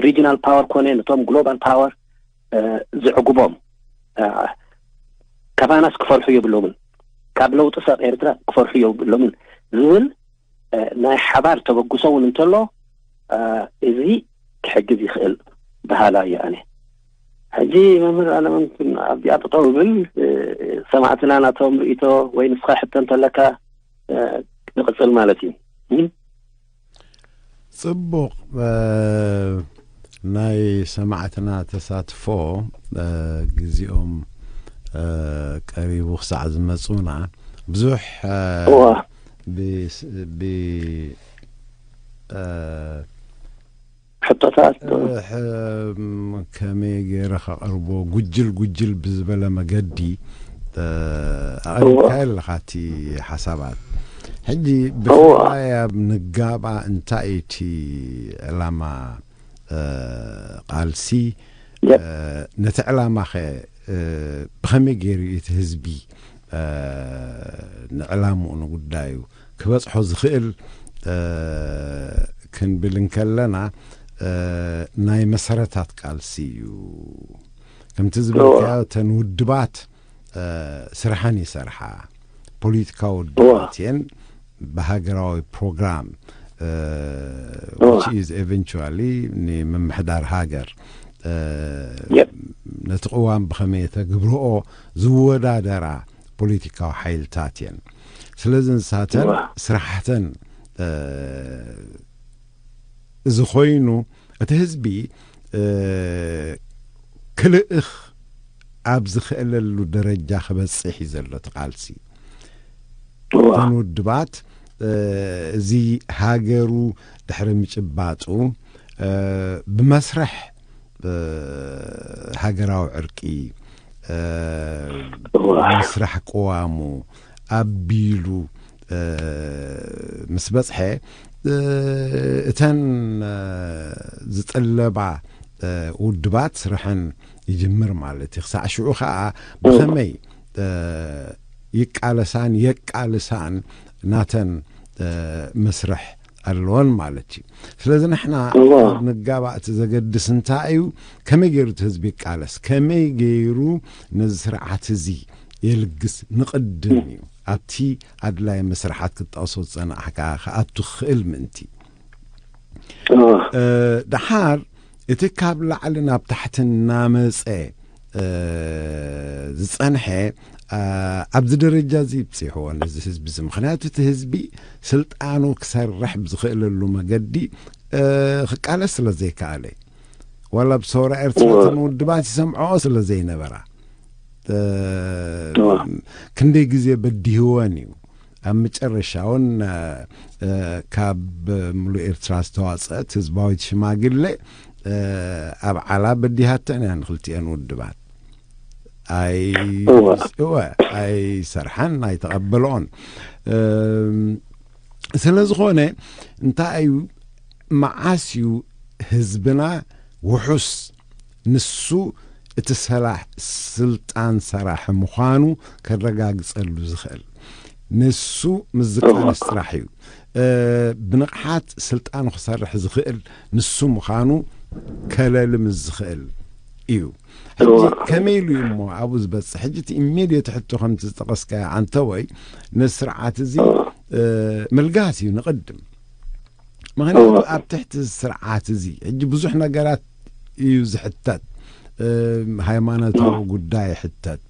ሪጂናል ፓወር ኮነ ነቶም ግሎባል ፓወር ዝዕግቦም፣ ካባናስ ክፈርሑ የብሎምን፣ ካብ ለውጢ ሰብ ኤርትራ ክፈርሑ የብሎምን ዝብል ናይ ሓባር ተበግሶ እውን እንተሎ፣ እዚ ክሕግዝ ይኽእል በሃላ እየ ኣነ። ሕጂ መምህር ኣለምን ኣብዚኣ ጠጠው ብል፣ ሰማዕትና ናቶም ርእይቶ ወይ ንስኻ ሕቶ እንተለካ ንቕጽል ማለት እዩ። ጽቡቕ። ናይ ሰማዕትና ተሳትፎ ግዜኦም ቀሪቡ ክሳዕ ዝመጹና ብዙሕ ሕቶታት ከመይ ገይረ ከቕርቦ ጉጅል ጉጅል ብዝበለ መገዲ ኣቕሪብካ ኣለኻ እቲ ሓሳባት። ሕጂ ብፍላይ ኣብ ንጋባ እንታይ እቲ ዕላማ ቃልሲ ነቲ ዕላማኸ ብኸመይ ገይሩ እቲ ህዝቢ ንዕላምኡ ንጉዳዩ ክበጽሖ ዝኽእል ክንብል እንከለና ናይ መሰረታት ቃልሲ እዩ። ከምቲ ዝበልካዮ እተን ውድባት ስርሐን ይሰርሓ፣ ፖለቲካዊ ውድባት እየን ብሃገራዊ ፕሮግራም which is eventually ንምምሕዳር ሃገር ነቲ ቅዋም ብኸመይ ተግብርኦ ዝወዳደራ ፖለቲካዊ ሓይልታት እየን። ስለዚ ንሳተን ስራሕተን እዚ ኮይኑ እቲ ህዝቢ ክልእኽ ኣብ ዝኽእለሉ ደረጃ ክበጽሕ እዩ ዘሎ እቲ ቃልሲ። እተን ውድባት እዚ ሃገሩ ድሕሪ ምጭባጡ ብመስርሕ ሃገራዊ ዕርቂ ምስራሕ ቅዋሙ ኣቢሉ ምስ በጽሐ እተን ዝጥለባ ውድባት ስርሐን ይጅምር ማለት እዩ። ክሳዕ ሽዑ ከዓ ብኸመይ ይቃለሳን የቃልሳን ናተን መስርሕ ኣለወን ማለት እዩ። ስለዚ ንሕና ንጋባእ እቲ ዘገድስ እንታይ እዩ? ከመይ ገይሩ እቲ ህዝቢ ይቃለስ? ከመይ ገይሩ ነዚ ስርዓት እዚ የልግስ? ንቕድም እዩ ኣብቲ ኣድላይ መስርሓት ክትጠቕሶ ዝጸናሕካ ክኣቱ ክኽእል ምእንቲ ደሓር እቲ ካብ ላዕሊ ናብ ታሕቲ እናመፀ ዝፀንሐ ኣብዚ ደረጃ እዚ ይብፅሕዎ ነዚ ህዝቢ እዚ። ምክንያቱ እቲ ህዝቢ ስልጣኑ ክሰርሕ ብዝኽእለሉ መገዲ ክቃለስ ስለ ዘይከኣለ ዋላ ብሰውራ ኤርትራ እተን ውድባት ይሰምዐኦ ስለ ዘይነበራ ክንደይ ግዜ በዲህወን እዩ። ኣብ መጨረሻ እውን ካብ ምሉእ ኤርትራ ዝተዋፀአት ህዝባዊት ሽማግሌ ኣብ ዓላ በዲሃተን እያ ንክልቲኤን ውድባት። ኣይ እወ ኣይሰርሓን ኣይተቐበልኦን። ስለ ዝኾነ እንታይ እዩ መዓስ እዩ ህዝብና ውሑስ ንሱ እቲ ሰላሕ ስልጣን ሰራሒ ምዃኑ ከረጋግጸሉ ዝኽእል ንሱ ምስ ዝቃለስ ጥራሕ እዩ። ብንቕሓት ስልጣኑ ክሰርሕ ዝኽእል ንሱ ምዃኑ ከለሊ ምስ ዝኽእል እዩ። ሕጂ ከመይ ኢሉ እዩ እሞ ኣብኡ ዝበጽሕ? ሕጂ እቲ ኢሜድየት ሕቶ ከምቲ ዝጠቐስካዮ ዓንተወይ ነዚ ስርዓት እዚ ምልጋስ እዩ ንቕድም። ምክንያቱ ኣብ ትሕቲ ስርዓት እዚ ሕጂ ብዙሕ ነገራት እዩ ዝሕተት። ሃይማኖታዊ ጉዳይ ይሕተት፣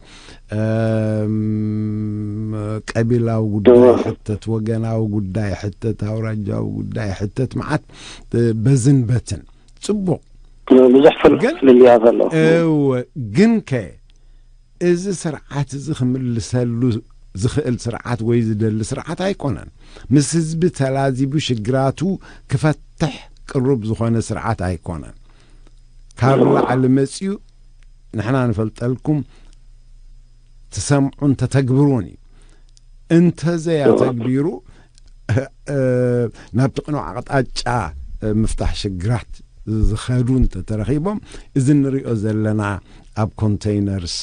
ቀቢላዊ ጉዳይ ይሕተት፣ ወገናዊ ጉዳይ ይሕተት፣ ኣውራጃዊ ጉዳይ ይሕተት፣ መዓት በዝን በትን ጽቡቕ ብዙሕ ፍልልያ ዘሎ። እወ ግን ከ እዚ ስርዓት እዚ ክምልሰሉ ዝኽእል ስርዓት ወይ ዝደሊ ስርዓት ኣይኮነን። ምስ ህዝቢ ተላዚቡ ሽግራቱ ክፈትሕ ቅሩብ ዝኾነ ስርዓት ኣይኮነን። ካብ ላዕሊ መፅዩ ንሕና ንፈልጠልኩም ትሰምዑን ተተግብሩን እዩ። እንተዘይ ኣተግቢሩ ናብቲ ቅኑዕ ኣቕጣጫ ምፍታሕ ሽግራት ዝኸዱ እንተተረኺቦም እዚ ንሪኦ ዘለና ኣብ ኮንቴይነርስ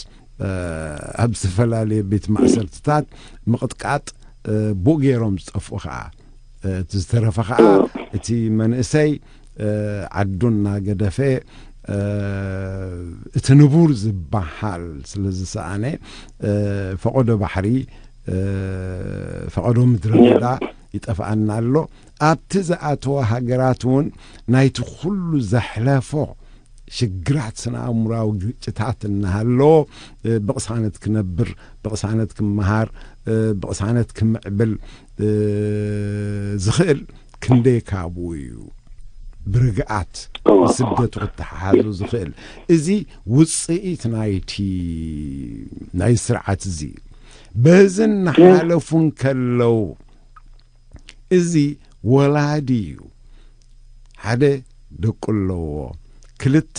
ኣብ ዝተፈላለየ ቤት ማእሰርትታት ምቕጥቃጥ ብኡ ገይሮም ዝጠፍኡ ከዓ እቲ ዝተረፈ ከዓ እቲ መንእሰይ ዓዱ እናገደፈ እቲ ንቡር ዝበሃል ስለ ዝሰኣነ ፈቐዶ ባሕሪ ፈቐዶ ምድረ በዳ ይጠፍኣና ኣሎ። ኣብቲ ዝኣተወ ሃገራት እውን ናይቲ ኩሉ ዘሕለፎ ሽግራት ስነ ኣእምራዊ ግጭታት እናሃለዎ ብቕሳነት ክነብር ብቕሳነት ክመሃር ብቕሳነት ክምዕብል ዝኽእል ክንደይ ካብኡ እዩ ብርግኣት ስደቱ ክተሓሓዙ ዝኽእል። እዚ ውፅኢት ናይቲ ናይ ስርዓት እዚ በዚ እናሓለፉ እንከለዉ እዚ ወላዲ እዩ። ሓደ ደቁ ኣለዎ። ክልተ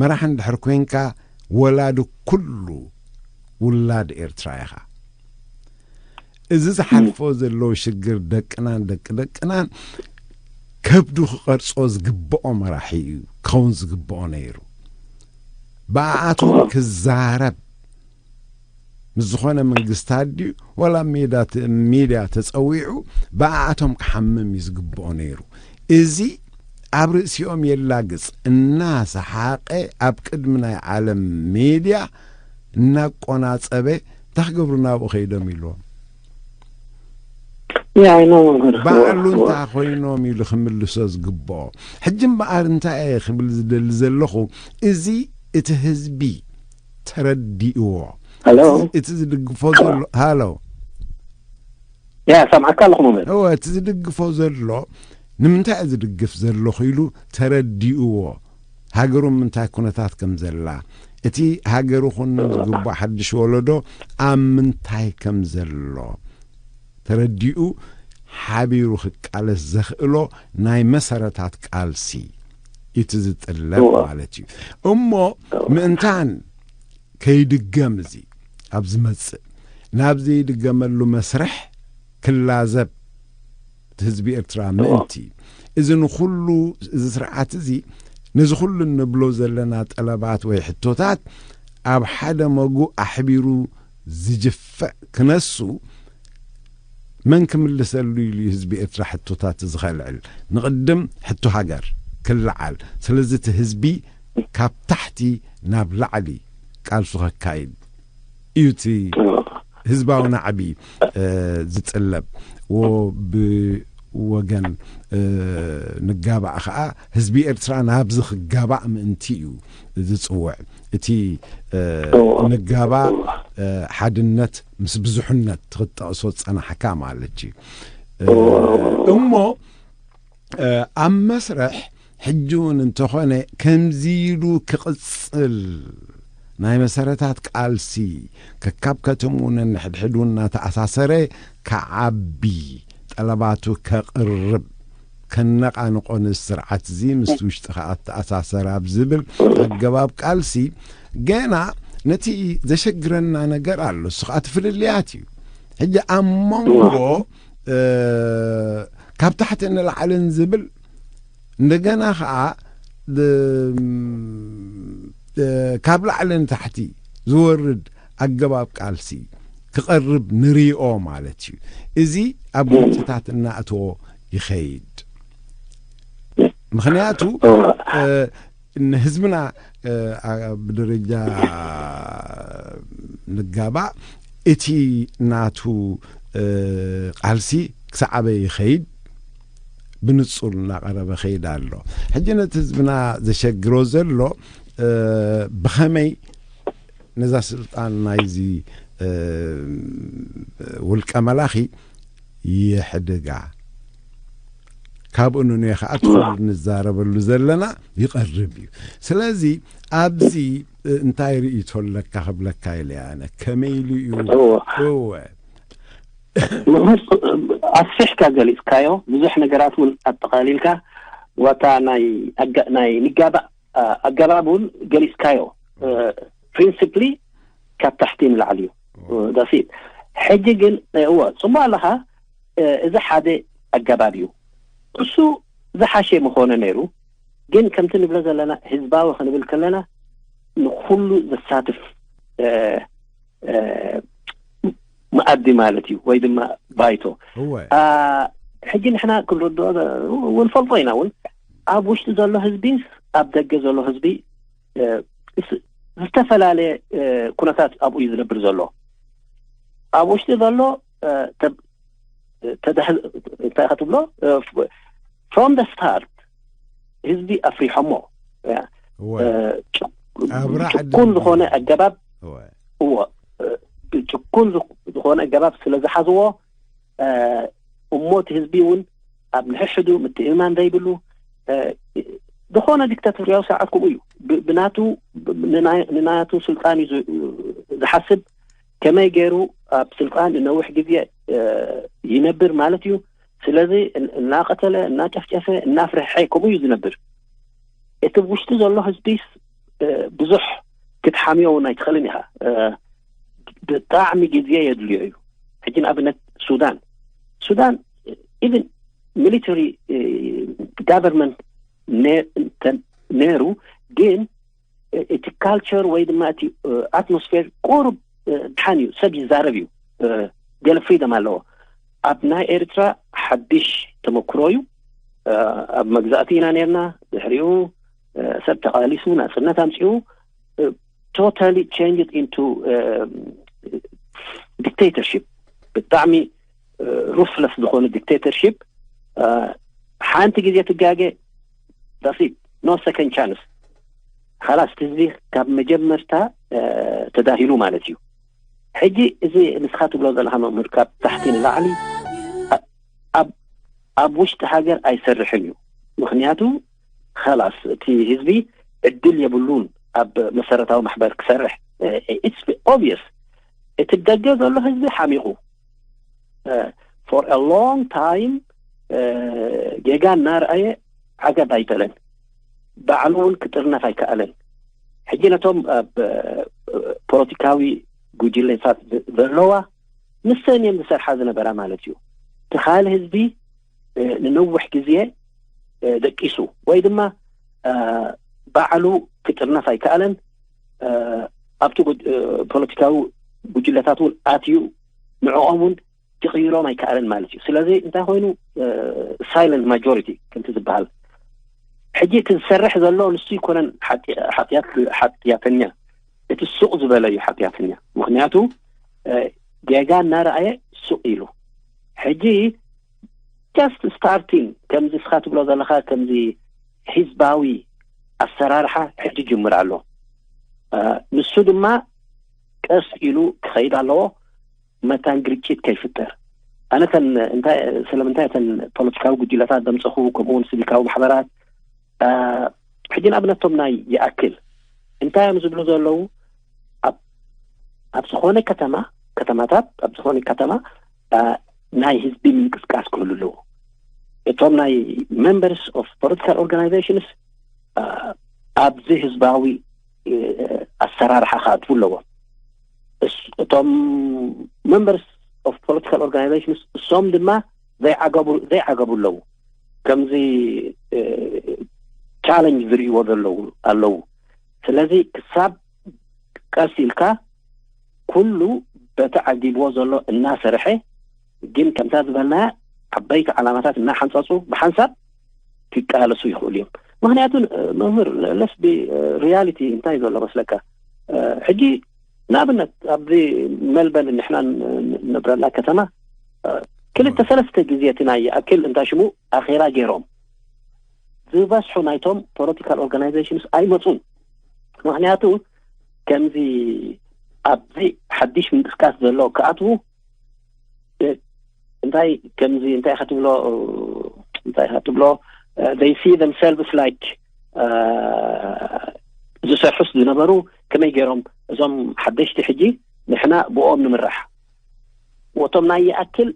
መራሕ እንድሕር ኮንካ ወላዲ ኩሉ ውላድ ኤርትራ ኢኻ። እዚ ዝሓልፎ ዘለዎ ሽግር ደቅናን ደቂ ደቅናን ከብዱ ክቐርጾ ዝግብኦ መራሒ እዩ ክኸውን ዝግብኦ ነይሩ። ብኣኣቶም ክዛረብ ምስ ዝኾነ መንግስታት ድዩ ዋላ ሜዳ ተ- ሚድያ ተጸዊዑ ብኣኣቶም ክሓምም እዩ ዝግብኦ ነይሩ። እዚ ኣብ ርእሲኦም የላግጽ እናሰሓቐ ኣብ ቅድሚ ናይ ዓለም ሜድያ እናቆናጸበ እንታይ ክገብሩ ናብኡ ከይዶም ኢልዎም። Yeah, I know. ባዕሉ እንታ ኮይኖም ኢሉ ክምልሶ ዝግብኦ። ሕጂ እምበኣር እንታይ እየ ክብል ዝደሊ ዘለኹ፣ እዚ እቲ ህዝቢ ተረዲእዎ Hello? እቲ ዝድግፎ ዘሎ ሃሎ Yeah, ሰምዓካ ኣለኹ መምህር። እወ እቲ ዝድግፎ ዘሎ ንምንታይ እዩ ዝድግፍ ዘለኹ ኢሉ ተረዲእዎ። ሃገሩ ምንታይ ኩነታት ከም ዘላ እቲ ሃገሩ ኩኑ ዝግባእ ሓድሽ ወለዶ ኣብ ምንታይ ከም ዘሎ ተረዲኡ ሓቢሩ ክቃለስ ዘኽእሎ ናይ መሰረታት ቃልሲ እቲ ዝጥለብ እወ። ማለት እዩ። እሞ ምእንታን ከይድገም እዚ ኣብ ዝመጽእ ናብ ዘይድገመሉ መስርሕ ክላዘብ ህዝቢ ኤርትራ ምእንቲ እዚ ንኹሉ እዚ ስርዓት እዚ ነዚ ኩሉ እንብሎ ዘለና ጠለባት ወይ ሕቶታት ኣብ ሓደ መጉእ ኣሕቢሩ ዝጅፈዕ ክነሱ መን ክምልሰሉ ኢሉ እዩ ህዝቢ ኤርትራ ሕቶታት እዚ ከልዕል? ንቕድም ሕቶ ሃገር ክልዓል። ስለዚ እቲ ህዝቢ ካብ ታሕቲ ናብ ላዕሊ ቃልሱ ከካይድ እዩ እቲ ህዝባዊ ናዕቢ ዝጥለብ ብወገን ንጋባእ ከዓ ህዝቢ ኤርትራ ናብዚ ክጋባእ ምእንቲ እዩ ዝፅውዕ። እቲ ንጋባእ ሓድነት ምስ ብዙሕነት ትኽጠቕሶ ዝፀናሕካ ማለት እዩ። እሞ ኣብ መስርሕ ሕጂ እውን እንተኾነ ከምዚ ኢሉ ክቕጽል ናይ መሰረታት ቃልሲ ከካብ ከተምኡ ነንሕድሕዱ እናተኣሳሰረ ክዓቢ ጠለባቱ ከቕርብ ከነቓንቖ ነዚ ስርዓት እዚ ምስቲ ውሽጢ ከዓ ኣተኣሳሰር ኣብ ዝብል ኣገባብ ቃልሲ ገና ነቲ ዘሸግረና ነገር ኣሎ። እሱ ከዓ እቲ ፍልልያት እዩ። ሕጂ ኣብ መንጎ ካብ ታሕቲ ንላዕልን ዝብል እንደገና ከዓ ካብ ላዕሊ ንታሕቲ ዝወርድ ኣገባብ ቃልሲ ክቐርብ ንሪኦ ማለት እዩ። እዚ ኣብ ግጭታት እናእተዎ ይኸይድ። ምኽንያቱ ንህዝብና ብደረጃ ንጋባእ እቲ ናቱ ቃልሲ ክሳብ ኣበይ ይኸይድ ብንጹር እናቐረበ ኸይድ ኣሎ። ሕጂ ነቲ ህዝብና ዘሸግሮ ዘሎ ብኸመይ ነዛ ስልጣን ናይዚ ውልቀ መላኺ የሕድጋ። ካብኡ ንንዮ ከዓ እቲ ንዛረበሉ ዘለና ይቐርብ እዩ። ስለዚ ኣብዚ እንታይ ርእይቶ ኣለካ ክብለካ ኢለ ኣነ ከመይ ኢሉ እዩ እወ መምህር ኣስፊሕካ ገሊፅካዮ ብዙሕ ነገራት እውን ኣጠቃሊልካ ዋታ ናይ ኣጋ- ናይ ንጋባእ ኣገባብ እውን ገሊፅካዮ principally ካብ ታሕቲ ንላዕሊ እዩ ዳሲት ሕጂ ግን እወ ፅቡቅ ኣለካ እዚ ሓደ ኣገባብ እዩ እሱ ዝሓሸ ምኾነ ነይሩ ግን ከምቲ ንብሎ ዘለና ህዝባዊ ክንብል ከለና ንኩሉ ዘሳትፍ እ፣ እ፣ መኣዲ ማለት እዩ፣ ወይ ድማ ባይቶ። እወ አ፣ ሕጂ ንሕና ክንርድኦ ዘ- እውን ፈልጦ ኢና እውን ኣብ ውሽጢ ዘሎ ህዝቢ ኣብ ደገ ዘሎ ህዝቢ እ፣ ስ- ዝተፈላለየ እ፣ ኩነታት ኣብኡ እዩ ዝነብር ዘሎ። ኣብ ውሽጢ ዘሎ እ፣ ተ- ተዳህ- እንታይ ኢኻ ትብሎ? እ፣ ፍ- from the start ህዝቢ ኣፍሪሖሞ እ፣ እወ እ፣ ጭ- ኣብራዕ ጭቁን ድም- ዝኾነ ኣገባብ እወ እዎ እ፣ ጭቁን ዝኽ- ዝኾነ ኣገባብ ስለ ዝሓዝዎ እ፣ እሞ እቲ ህዝቢ እውን ኣብ ንሕሕዱ ምትእምማን ዘይብሉ እ፣ ዝኾነ ዲክታቶርያዊ ስርዓት ከምኡ እዩ። ብ- ብናቱ ብ- ንናይ- ንናቱ ስልጣን እዩ ዝ- ዝሓስብ። ከመይ ገይሩ ኣብ ስልጣን ንነዊሕ ግዜ እ፣ ይነብር ማለት እዩ። ስለዚ እን- እናቀተለ እናጨፍጨፈ እናፍርሐ ከምኡ እዩ ዝነብር። እቲ ውሽጢ ዘሎ ህዝቢስ እ፣ ብዙሕ ክትሓምዮ እውን ኣይትኽእልን ኢኻ። እ፣ ብጣዕሚ ግዜ የድልዮ እዩ። ሕጂ ንኣብነት ሱዳን ሱዳን ኢቨን ሚሊተሪ ጋቨርንመንት ነይሩ፣ ግን እቲ ካልቸር ወይ ድማ እቲ ኣትሞስፌር ቁሩብ ድሓን እዩ። ሰብ ይዛረብ እዩ፣ ገለ ፍሪደም ኣለዎ። ኣብ ናይ ኤርትራ ሓድሽ ተመክሮ እዩ። ኣብ መግዛእቲ ኢና ነርና፣ ድሕሪኡ ሰብ ተቓሊሱ ናፅነት ኣምፅኡ። Totally changed into dictatorship። ብጣዕሚ ሩስለስ ዝኾነ ዲክቴተርሺፕ። ሓንቲ ግዜ ትጋገ ዳሲት፣ no second chance። ኻላስ ህዝቢ ካብ መጀመርታ ተዳሂሉ ማለት እዩ። ሕጂ እዚ ንስኻ ትብሎ ዘለኻ መምህር ካብ ታሕቲ ንላዕሊ ኣብ ውሽጢ ሃገር ኣይሰርሕን እዩ። ምኽንያቱ ኻላስ እቲ ህዝቢ ዕድል የብሉን ኣብ መሰረታዊ ማሕበር ክሰርሕ። It's obvious። እቲ ደገ ዘሎ ህዝቢ ሓሚቑ for a long time ጌጋ እናረኣየ ዓገብ ኣይበለን። ባዕሉ እውን ክጥርነፍ ኣይከኣለን። ሕጂ ነቶም ኣብ ፖለቲካዊ ጉጅለታት ዘለዋ ንሰን እዮም ዝሰርሓ ዝነበራ ማለት እዩ። እቲ ካልእ ህዝቢ ንነዊሕ ግዜ ደቂሱ ወይ ድማ ባዕሉ ክጥርነፍ ኣይከኣለን። ኣብቲ ፖለቲካዊ ጉጅለታት እውን ኣትዩ ንዕኦም እውን ክቕይሮም ኣይከኣለን ማለት እዩ። ስለዚ እንታይ ኮይኑ ሳይለንት ማጆሪቲ ከምቲ ዝበሃል ሕጂ እቲ ዝሰርሕ ዘሎ ንሱ ይኮነን ሓጢኣተኛ፣ እቲ ሱቕ ዝበለ እዩ ሓጢኣተኛ። ምኽንያቱ ጌጋ እናረኣየ ሱቕ ኢሉ ሕጂ just starting ከምዚ እስኻ ትብሎ ዘለኻ ከምዚ ህዝባዊ ኣሰራርሓ ሕጂ ጅምር ኣሎ። ንሱ ድማ ቀስ ኢሉ ክኸይድ ኣለዎ መታን ግርጭት ከይፍጠር። ኣነ ተን እንታይ ስለምንታይ ተን ፖለቲካዊ ጉጅለታት ዘምፀኹ ከምኡውን ሲቪካዊ ማሕበራት ሕጂ ንኣብነቶም ናይ ይኣክል እንታይ እዮም ዝብሉ ዘለዉ? ኣብ ዝኾነ ከተማ ከተማታት ኣብ ዝኾነ ከተማ ናይ ህዝቢ ምንቅስቃስ ክህሉ ኣለዎ። እቶም ናይ members of political organizations ኣብዚ ህዝባዊ ኣሰራርሓ ክኣትዉ ኣለዎም። እቶም members of political organizations እሶም ድማ ዘይዓገቡ ኣለዉ። ከምዚ ቻለንጅ ዝርእይዎ ዘለዉ ኣለዉ። ስለዚ ክሳብ ቀስ ኢልካ ኩሉ በቲ ዓጊብዎ ዘሎ እናሰርሐ ግን ከምታ ዝበልናያ ዓበይቲ ዓላማታት እናሓንፀፁ ብሓንሳብ ክቃለሱ ይኽእሉ እዮም። ምኽንያቱ መምህር ለስቢ ሪያሊቲ እንታይ ዘሎ መስለካ? ሕጂ ንኣብነት ኣብዚ ሜልበርን ንሕና ንነብረላ ከተማ ክልተ ሰለስተ ግዜ እቲ ናይ ይኣክል እንታይ ሽሙ ኣኼባ ገይሮም ዝበዝሑ ናይቶም ፖለቲካል ኦርጋናይዜሽንስ ኣይመፁን። ምኽንያቱ ከምዚ ኣብዚ ሓድሽ ምንቅስቃስ ዘሎ ክኣትዉ እንታይ ከምዚ እንታይ ኢኻ ትብሎ እንታይ ኢኻ ትብሎ they see themselves like ዝሰርሑስ ዝነበሩ ከመይ ገይሮም እዞም ሓደሽቲ ሕጂ ንሕና ብኦም ንምራሕ ወቶም ናይ ይኣክል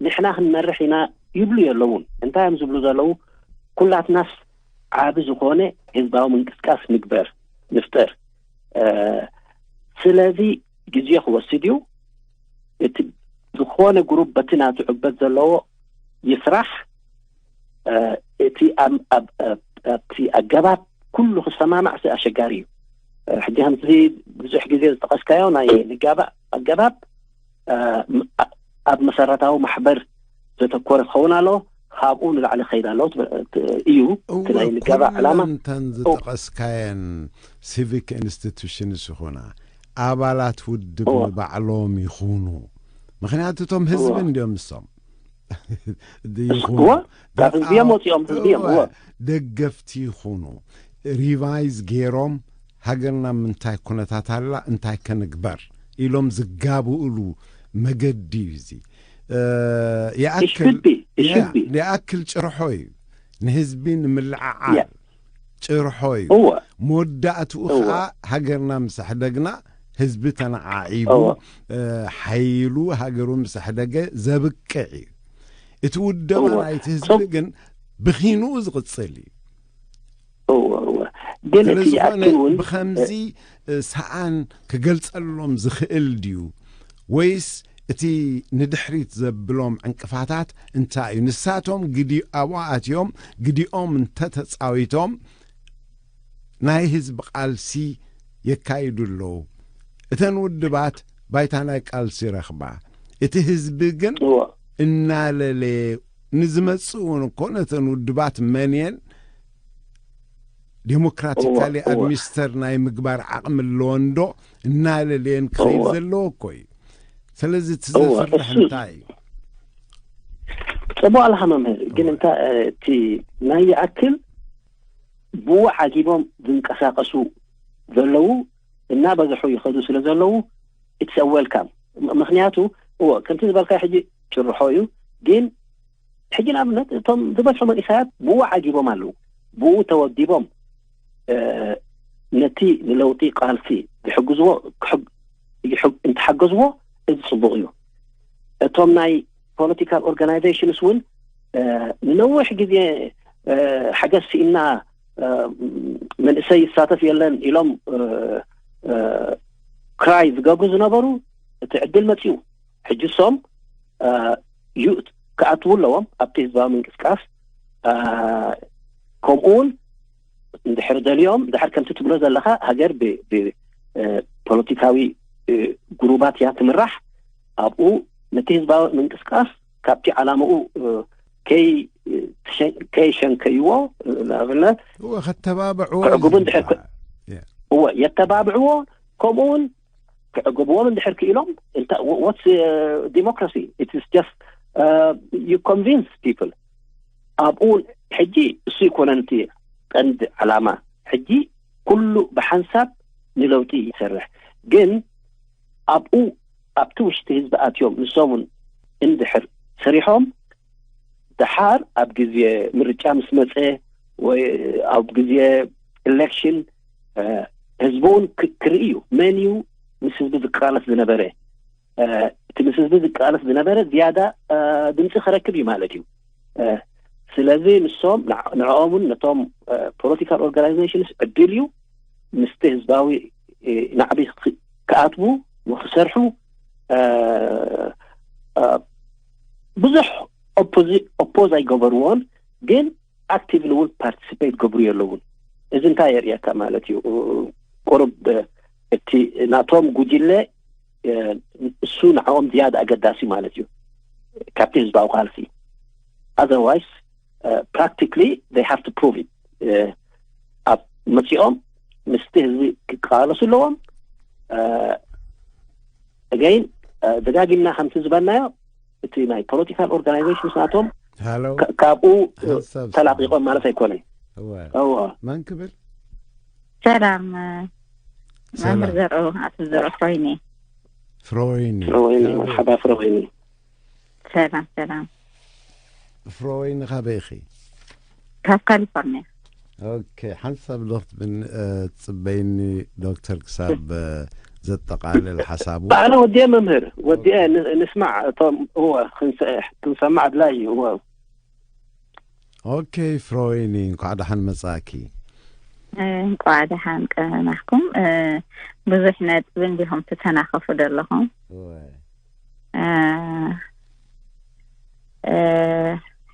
ንሕና ክንመርሕ ኢና ይብሉ የለውን። እንታይ እዮም ዝብሉ ዘለዉ? ኩላትናስ ዓቢ ዝኾነ ህዝባዊ ምንቅስቃስ ንግበር ንፍጠር። ስለዚ ግዜ ክወስድ እዩ። እቲ ዝኾነ ግሩፕ በቲ ናቱ ዕግበት ዘለዎ ይስራሕ። እቲ ኣብቲ ኣገባብ ኩሉ ክሰማማዕ ኣሸጋሪ እዩ። ሕጂ ከምዚ ብዙሕ ግዜ ዝጠቐስካዮ ናይ ንጋባእ ኣገባብ ኣብ መሰረታዊ ማሕበር ዘተኮረ ክኸውን ኣሎ። ካብኡ ንላዕሊ ከይድ ኣሎ እዩ እቲ ናይ ንጋባእ ዕላማ። እተን ዝጠቐስካየን ሲቪክ ኢንስቲቱሽንስ ይኹና ኣባላት ውድብ ንባዕሎም ይኹኑ፣ ምክንያቱ እቶም ህዝቢ እንዲዮም ንሶም ይኹኑ ካብ ህዝቢ እዮም ወፂኦም ህዝቢ እዮም። ደገፍቲ ይኹኑ፣ ሪቫይዝ ገይሮም ሃገርና ምንታይ ኩነታት ኣላ፣ እንታይ ከንግበር ኢሎም ዝጋብእሉ መገዲ እዩ እዚ። ይኣክል ጭርሖ እዩ፣ ንህዝቢ ንምልዕዓል ጭርሖ እዩ። መወዳእትኡ ከዓ ሃገርና ምስ ኣሕደግና ህዝቢ ተነዓዒቡ ሓይሉ ሃገሩ ምስ ኣሕደገ ዘብቅዕ እዩ። እቲ ውደባ ናይቲ ህዝቢ ግን ብኺንኡ ዝቕፅል እዩ። እወ እወ ግን እቲ ስለዝኾነ ይኣክል እውን ብኸምዚ ሰኣን ክገልጸሎም ዝኽእል ድዩ ወይስ እቲ ንድሕሪት ዘብሎም ዕንቅፋታት እንታይ እዩ? ንሳቶም ግዲ ኣብኡ ኣትዮም ግዲኦም እንተተጻዊቶም ናይ ህዝቢ ቃልሲ የካይዱ ኣለዉ። እተን ውድባት ባይታ ናይ ቃልሲ ረኽባ። እቲ ህዝቢ ግን እናለለየ ንዝመጽእ እውን እኮ ነተን ውድባት መን እየን ዴሞክራቲካሊ ኣድሚኒስተር ናይ ምግባር ዓቕሚ ኣለወን ዶ እናለለየን ክኸይድ ዘለዎ እኮ እዩ። ስለዚ እቲ ዘፍርሕ እንታይ እዩ? ጽቡቕ ኣለኻ መምህር፣ ግን እንታ እቲ ናይ ይኣክል ብኡ ዓጊቦም ዝንቀሳቐሱ ዘለዉ እናበዝሑ ይኸዱ ስለ ዘለዉ it's a welcome። ምኽንያቱ እዎ ከምቲ ዝበልካ ሕጂ ጭርሖ እዩ፣ ግን ሕጂ ንኣብነት እቶም ዝበዝሑ መንእሰያት ብኡ ዓጊቦም ኣለዉ፣ ብኡ ተወዲቦም ነቲ ንለውጢ ቃልሲ ዝሕግዝዎ እንትሓገዝዎ እዚ ጽቡቕ እዩ። እቶም ናይ ፖለቲካል ኦርጋናይዜሽንስ እውን ንነዊሕ ግዜ ሓገዝ ስኢና መንእሰይ ይሳተፍ የለን ኢሎም ክራይ ዝገብሩ ዝነበሩ እቲ ዕድል መፅኡ። ሕጂ እሶም ዩት ክኣትዉ ኣለዎም ኣብቲ ህዝባዊ ምንቅስቃስ። ከምኡ እውን እንድሕር ደልዮም ድሕር ከምቲ ትብሎ ዘለካ ሃገር ብፖለቲካዊ ጉሩባት እያ ትምራሕ። ኣብኡ ነቲ ህዝባዊ ምንቅስቃስ ካብቲ ዓላምኡ ከይሸንከይዎ ንኣብነት ከተባብዕዎ ክዕግቡ እንድሕር እወ የተባብዕዎ። ከምኡ እውን ክዕግብዎም እንድሕር ክኢሎም ወትስ ዲሞክራሲ ኢትስ ጀስት ዩ ኮንቪንስ ፒፕል። ኣብኡ ሕጂ እሱ ይኮነን እቲ ቀንዲ ዓላማ። ሕጂ ኩሉ ብሓንሳብ ንለውጢ ይሰርሕ። ግን ኣብኡ ኣብቲ ውሽጢ ህዝቢ ኣትዮም ንሶምን እንድሕር ሰሪሖም ደሓር ኣብ ግዜ ምርጫ ምስ መፀ ወይ ኣብ ግዜ ኢሌክሽን ህዝቢ እውን ክርኢ እዩ። መን እዩ ምስ ህዝቢ ዝቃለስ ዝነበረ? እቲ ምስ ህዝቢ ዝቃለስ ዝነበረ ዝያዳ ድምፂ ክረክብ እዩ ማለት እዩ። ስለዚ ንሶም ንዕኦምን ነቶም ፖለቲካል ኦርጋናይዜሽንስ ዕድል እዩ ምስቲ ህዝባዊ ናዕቢ ክኣትዉ ንክሰርሑ ብዙሕ ኦፖዝ ኣይገበርዎን፣ ግን ኣክቲቭሊ እውን ፓርቲስፔት ገብሩ የለውን። እዚ እንታይ የርእየካ ማለት እዩ? ቁሩብ እቲ ናቶም ጉጅለ እሱ ንዕኦም ዝያዳ ኣገዳሲ ማለት እዩ ካብቲ ህዝባዊ ቃልሲ። Otherwise practically they have to prove it። ኣብ መፂኦም ምስቲ ህዝቢ ክቃለሱ ኣለዎም። Again ደጋጊምና ከምቲ ዝበልናዮ እቲ ናይ ፖለቲካል ኦርጋናይዜሽንስ ናቶም ካብኡ ተላቂቆም ማለት ኣይኮነን። እወ መን ክብል? ሰላም መምህር ዘርኦ፣ ኣቶ ዘርኦ ፍሮይኒ። ፍሮይኒ ፍሮይኒ መርሓባ ፍሮይኒ። ሰላም ሰላም። ፍሮይኒ ካበይ ኢኺ? ካብ ካሊፎርኒያ። ኦኬ፣ ሓንሳብ ዶ ክትብን ትጽበይኒ ዶክተር ክሳብ ዘጠቓልል ሓሳቡ? ኣነ ወዲኤ መምህር ወዲኤ ንስማዕ እቶም እወ ክንሰማዕ ኣድላይ እዩ። እወ ኦኬ ፍሮይኒ እንኳዕ ደሓን መጻእኪ። እንኳዕ ደሓን ቀናሕኩም። ብዙሕ ነጥቢ እንዲኹም ትተናኸፉ ዘለኹም።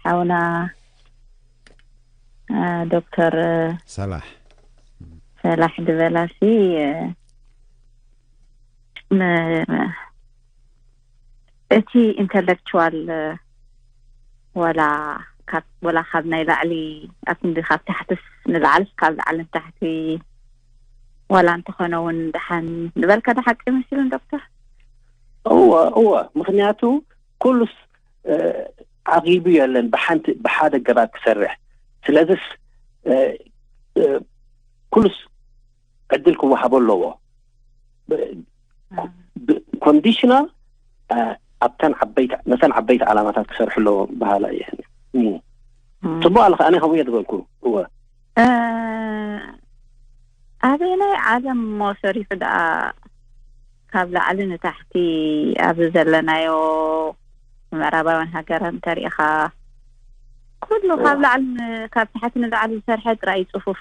ሓውና ዶክተር ሰላሕ ሰላሕ ዝበላሲ እቲ ኢንተሌክቹዋል ዋላ ወላ ካብ ናይ ላዕሊ ኣብ ክንዲ ካብ ታሕትስ ንላዕልስ ካብ ላዕሊ ንታሕቲ ዋላ እንተኾነ እውን ደሓን ዝበልካ ዶ ሓቂ ይመስልን ዶክተር? እወ እወ፣ ምክንያቱ ኩሉስ ዓቂቡ የለን ብሓንቲ ብሓደ ገባር ክሰርሕ። ስለዚስ ኩሉስ ዕድል ክወሃቦ ኣለዎ። ኮንዲሽናል ኣብተን ዓበይቲ ነተን ዓበይቲ ዓላማታት ክሰርሑ ኣለዎም በሃላ እየ። ጽቡቅ ኣለካ፣ ኣነ ከምኡ እየ ዝበልኩ። እወ ኣበየናይ ዓለም ሞ ሰሪሑ ደኣ ካብ ላዕሊ ንታሕቲ ኣብዚ ዘለናዮ ምዕራባውያን ሃገራት እንተሪኢኻ ኩሉ ካብ ላዕሊ ካብ ታሕቲ ንላዕሊ ዝሰርሐ ጥራይ እዩ ጽፉፍ።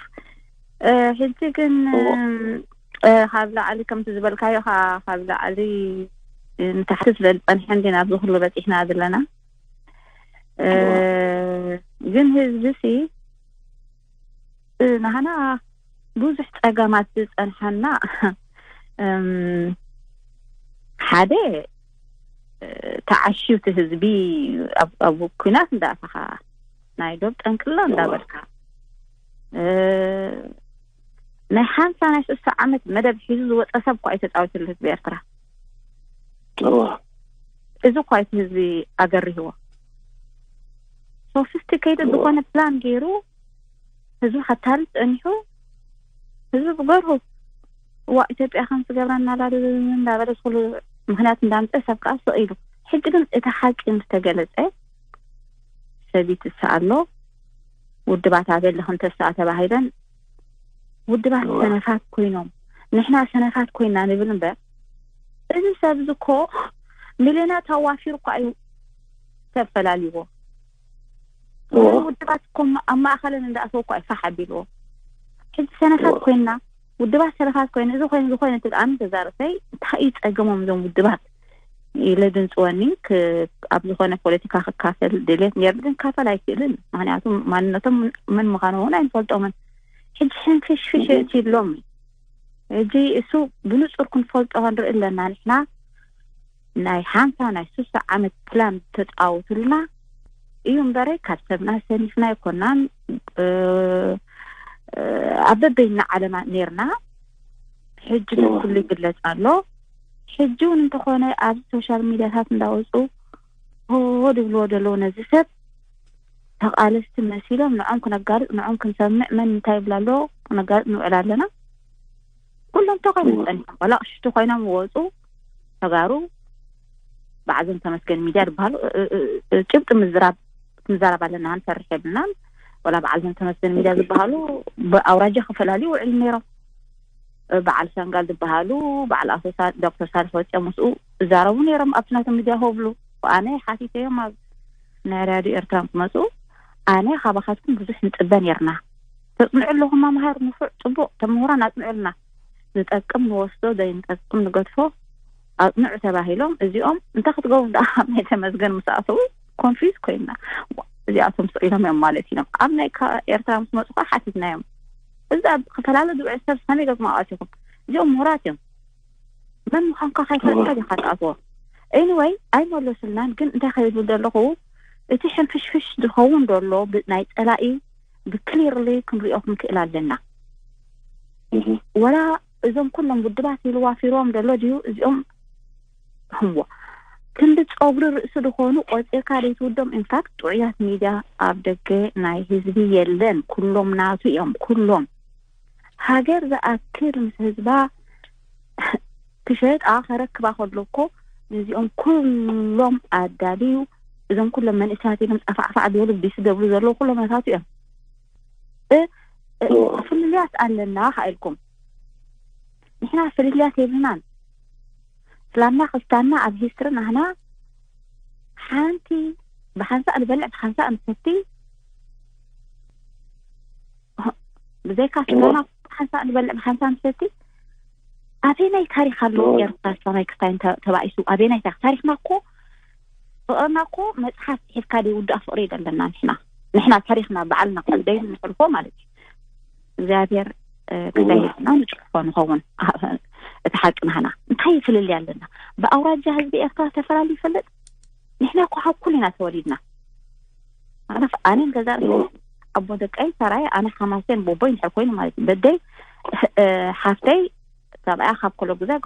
ሕጂ ግን ካብ ላዕሊ ከምቲ ዝበልካዮ ካብ ላዕሊ ንታሕቲ ስለ ዝጸንሐ እንዲና ኣብዚ ኩሉ በጺሕና ዘለና። ግን ህዝቢ ሲ ንሃና ብዙሕ ጸገማት ዝጸንሓና ሓደ ተዓሽውቲ ህዝቢ ኣብ ኩናት እንዳእተኻ ናይ ዶብ ጠንቅሎ እንዳበልካ ናይ ሓምሳ ናይ ስሳ ዓመት መደብ ሒዙ ዝወፀ ሰብ እኳ እዩ ተፃዊትሉ ህዝቢ ኤርትራ። እዚ እኳ እቲ ህዝቢ ኣገሪህዎ። ሶፊስቲኬትድ ዝኾነ ፕላን ገይሩ ህዝቢ ከታልል ፀኒሑ ህዝቢ ብገርሁ እዋ ኢትዮጵያ ከም ዝገብረና ላሉ እንዳበለ ዝኩሉ ምክንያት እንዳምፀ ሰብ ከዓ ስቕ ኢሉ። ሕጂ ግን እቲ ሓቂ ምስ ተገለፀ ሰቢት እሳ ኣሎ ውድባት ኣበለ ክንተስኣ ተባሂለን ውድባት ሰነፋት ኮይኖም ንሕና ሰነፋት ኮይና ንብል እምበር እዚ ሰብ እዚ እኮ ሚልዮናት ኣዋፊሩ እኳ እዩ ሰብ ፈላልይዎ። ውድባት እኮ ኣብ ማእኸለን እንዳእተወ እኳ እዩ ፋሕ ኣቢልዎ። ሕጂ ሰነፋት ኮይና ውድባት ሰነፋት ኮይነ እዚ ኮይኑ ዝኾነ ትብል ኣነ ተዛርሰይ እንታይ እዩ ፀገሞም እዞም ውድባት ኢለ ድንፅወኒ ኣብ ዝኾነ ፖለቲካ ክካፈል ድሌት ነር ግን ካፈል ኣይክእልን። ምክንያቱ ማንነቶም ምን ምዃኑ እውን ኣይንፈልጦምን። ሕጂ ሕንፍሽፍሽ የእትይሎም። ሕጂ እሱ ብንፁር ክንፈልጦ ክንርኢ ኣለና። ንሕና ናይ ሓምሳ ናይ ስሳ ዓመት ፕላን ተፃውትልና እዩ እምበረይ ካብ ሰብና ሰኒፍና ኣይኮናን። ኣብ በበይና ዓለማ ነርና። ሕጂ ግን ኩሉ ይግለፅ ኣሎ። ሕጂ እውን እንተኾነ ኣብዚ ሶሻል ሚዲያታት እንዳወፁ ሆ ድብልዎ ዘለዉ ነዚ ሰብ ተቃለስቲ መሲሎም ንዖም ክነጋልፅ ንዖም ክንሰምዕ መን እንታይ ይብላ ኣሎ ክነጋልፅ ንውዕል ኣለና። ኩሎም ተኮይኖም ፀኒሖም ዋላ ቅሽቲ ኮይኖም ወፁ ተጋሩ በዓዞም ተመስገን ሚድያ ዝበሃሉ ጭብጢ ምዝራብ ክንዛረብ ኣለና። ንፈርሕ የብልናን። ወላ በዓል ዘን ተመስገን ሚድያ ዝበሃሉ ብኣውራጃ ክፈላልዩ ውዕል ነይሮም። በዓል ሻንጋል ዝበሃሉ በዓል ኣቶ ዶክተር ሳልሕ ወፂኦም ምስኡ እዛረቡ ነይሮም ኣብቲ ናቶም ሚድያ ሆብሉ ኣነ ሓቲተዮም ኣብ ናይ ራድዮ ኤርትራ ምስ መፁ ኣነ ካባኻትኩም ብዙሕ ንፅበ ነይርና። ተፅንዑ ኣለኹም መምሃር ንፉዕ ፅቡቅ ተምሁራን ኣፅንዑልና ዝጠቅም ንወስዶ ዘይንጠቅም ንገድፎ ኣፅንዑ ተባሂሎም እዚኦም እንታይ ክትገብሩ ደኣ ናይ ተመስገን ምስ ኣተዉ ኮንፊዝ ኮይና እዚኣቶም ስቕ ኢሎም እዮም ማለት እዮም ኣብ ናይ ኤርትራ ምስ መፁ ከዓ ሓቲትናዮም እዚ ኣብ ክፈላለ ዝውዕል ሰብ ከመይ ገግሞ ኣዋቲኹም እዚኦም ምሁራት እዮም መን ምዃንካ ካይፈልጥካ ዲኻ ትኣትዎ anyway ኣይመለሱልናን ግን እንታይ ከይብል ዘለኹ እቲ ሕንፍሽፍሽ ዝኸውን ዘሎ ናይ ፀላኢ ብክሊርሊ ክንሪኦ ክንክእል ኣለና ወላ እዞም ኩሎም ውድባት ኢሉ ዋፊሮም ዘሎ ድዩ እዚኦም ህዎ ክንዲ ፀጉሪ ርእሲ ዝኾኑ ቆፂርካ ዘይትውዶም ኢንፋክት ጥዑያት ሚድያ ኣብ ደገ ናይ ህዝቢ የለን ኩሎም ናቱ እዮም ኩሎም ሃገር ዝኣክል ምስ ህዝባ ክሸጣ ከረክባ ከሎ እኮ ነዚኦም ኩሎም ኣዳልዩ እዞም ኩሎም መንእሰያት ኢሎም ፃፋዕፋዕ ዝበሉ ዲሲ ደብሉ ዘለዉ ኩሎም ናታቱ እዮም ፍልልያት ኣለና ከኢልኩም ንሕና ፍልልያት የብልናን ስላምና ክስታና ኣብ ሂስትሪ ናህና ሓንቲ ብሓንሳእ ንበልዕ ብሓንሳእ ንሰቲ ብዘይካ ስላማ ሓንሳእ ንበልዕ ብሓንሳእ ንሰቲ ኣበየናይ ታሪክ ኣሎ ኤርትራ ስላማይ ክስታይን ተባኢሱ ኣበየናይ ታሪክ ታሪክና እኮ ፍቅርና እኮ መፅሓፍ ፅሒፍካ ደይውዳእ ፍቅሪ የለና ንሕና ንሕና ታሪክና በዓልና ደይ ንሕልፎ ማለት እዩ እግዚኣብሔር ክሳይድና ንፅሕፎ ንኸውን። እቲ ሓቂ ናህና እንታይ ፍልልይ ኣለና? ብኣውራጃ ህዝቢ ኤርትራ ተፈላልዩ ይፈልጥ? ንሕና እኮ ካብ ኩሉ ኢና ተወሊድና። ኣነ ኣነን ገዛ ርእሲ ኣቦ ደቀይ ሰራይ ኣነ ሓማሴን ቦቦይ ንሕር ኮይኑ ማለት እዩ። በደይ ሓፍተይ ሰብኣያ ካብ ኮሎግዛይ፣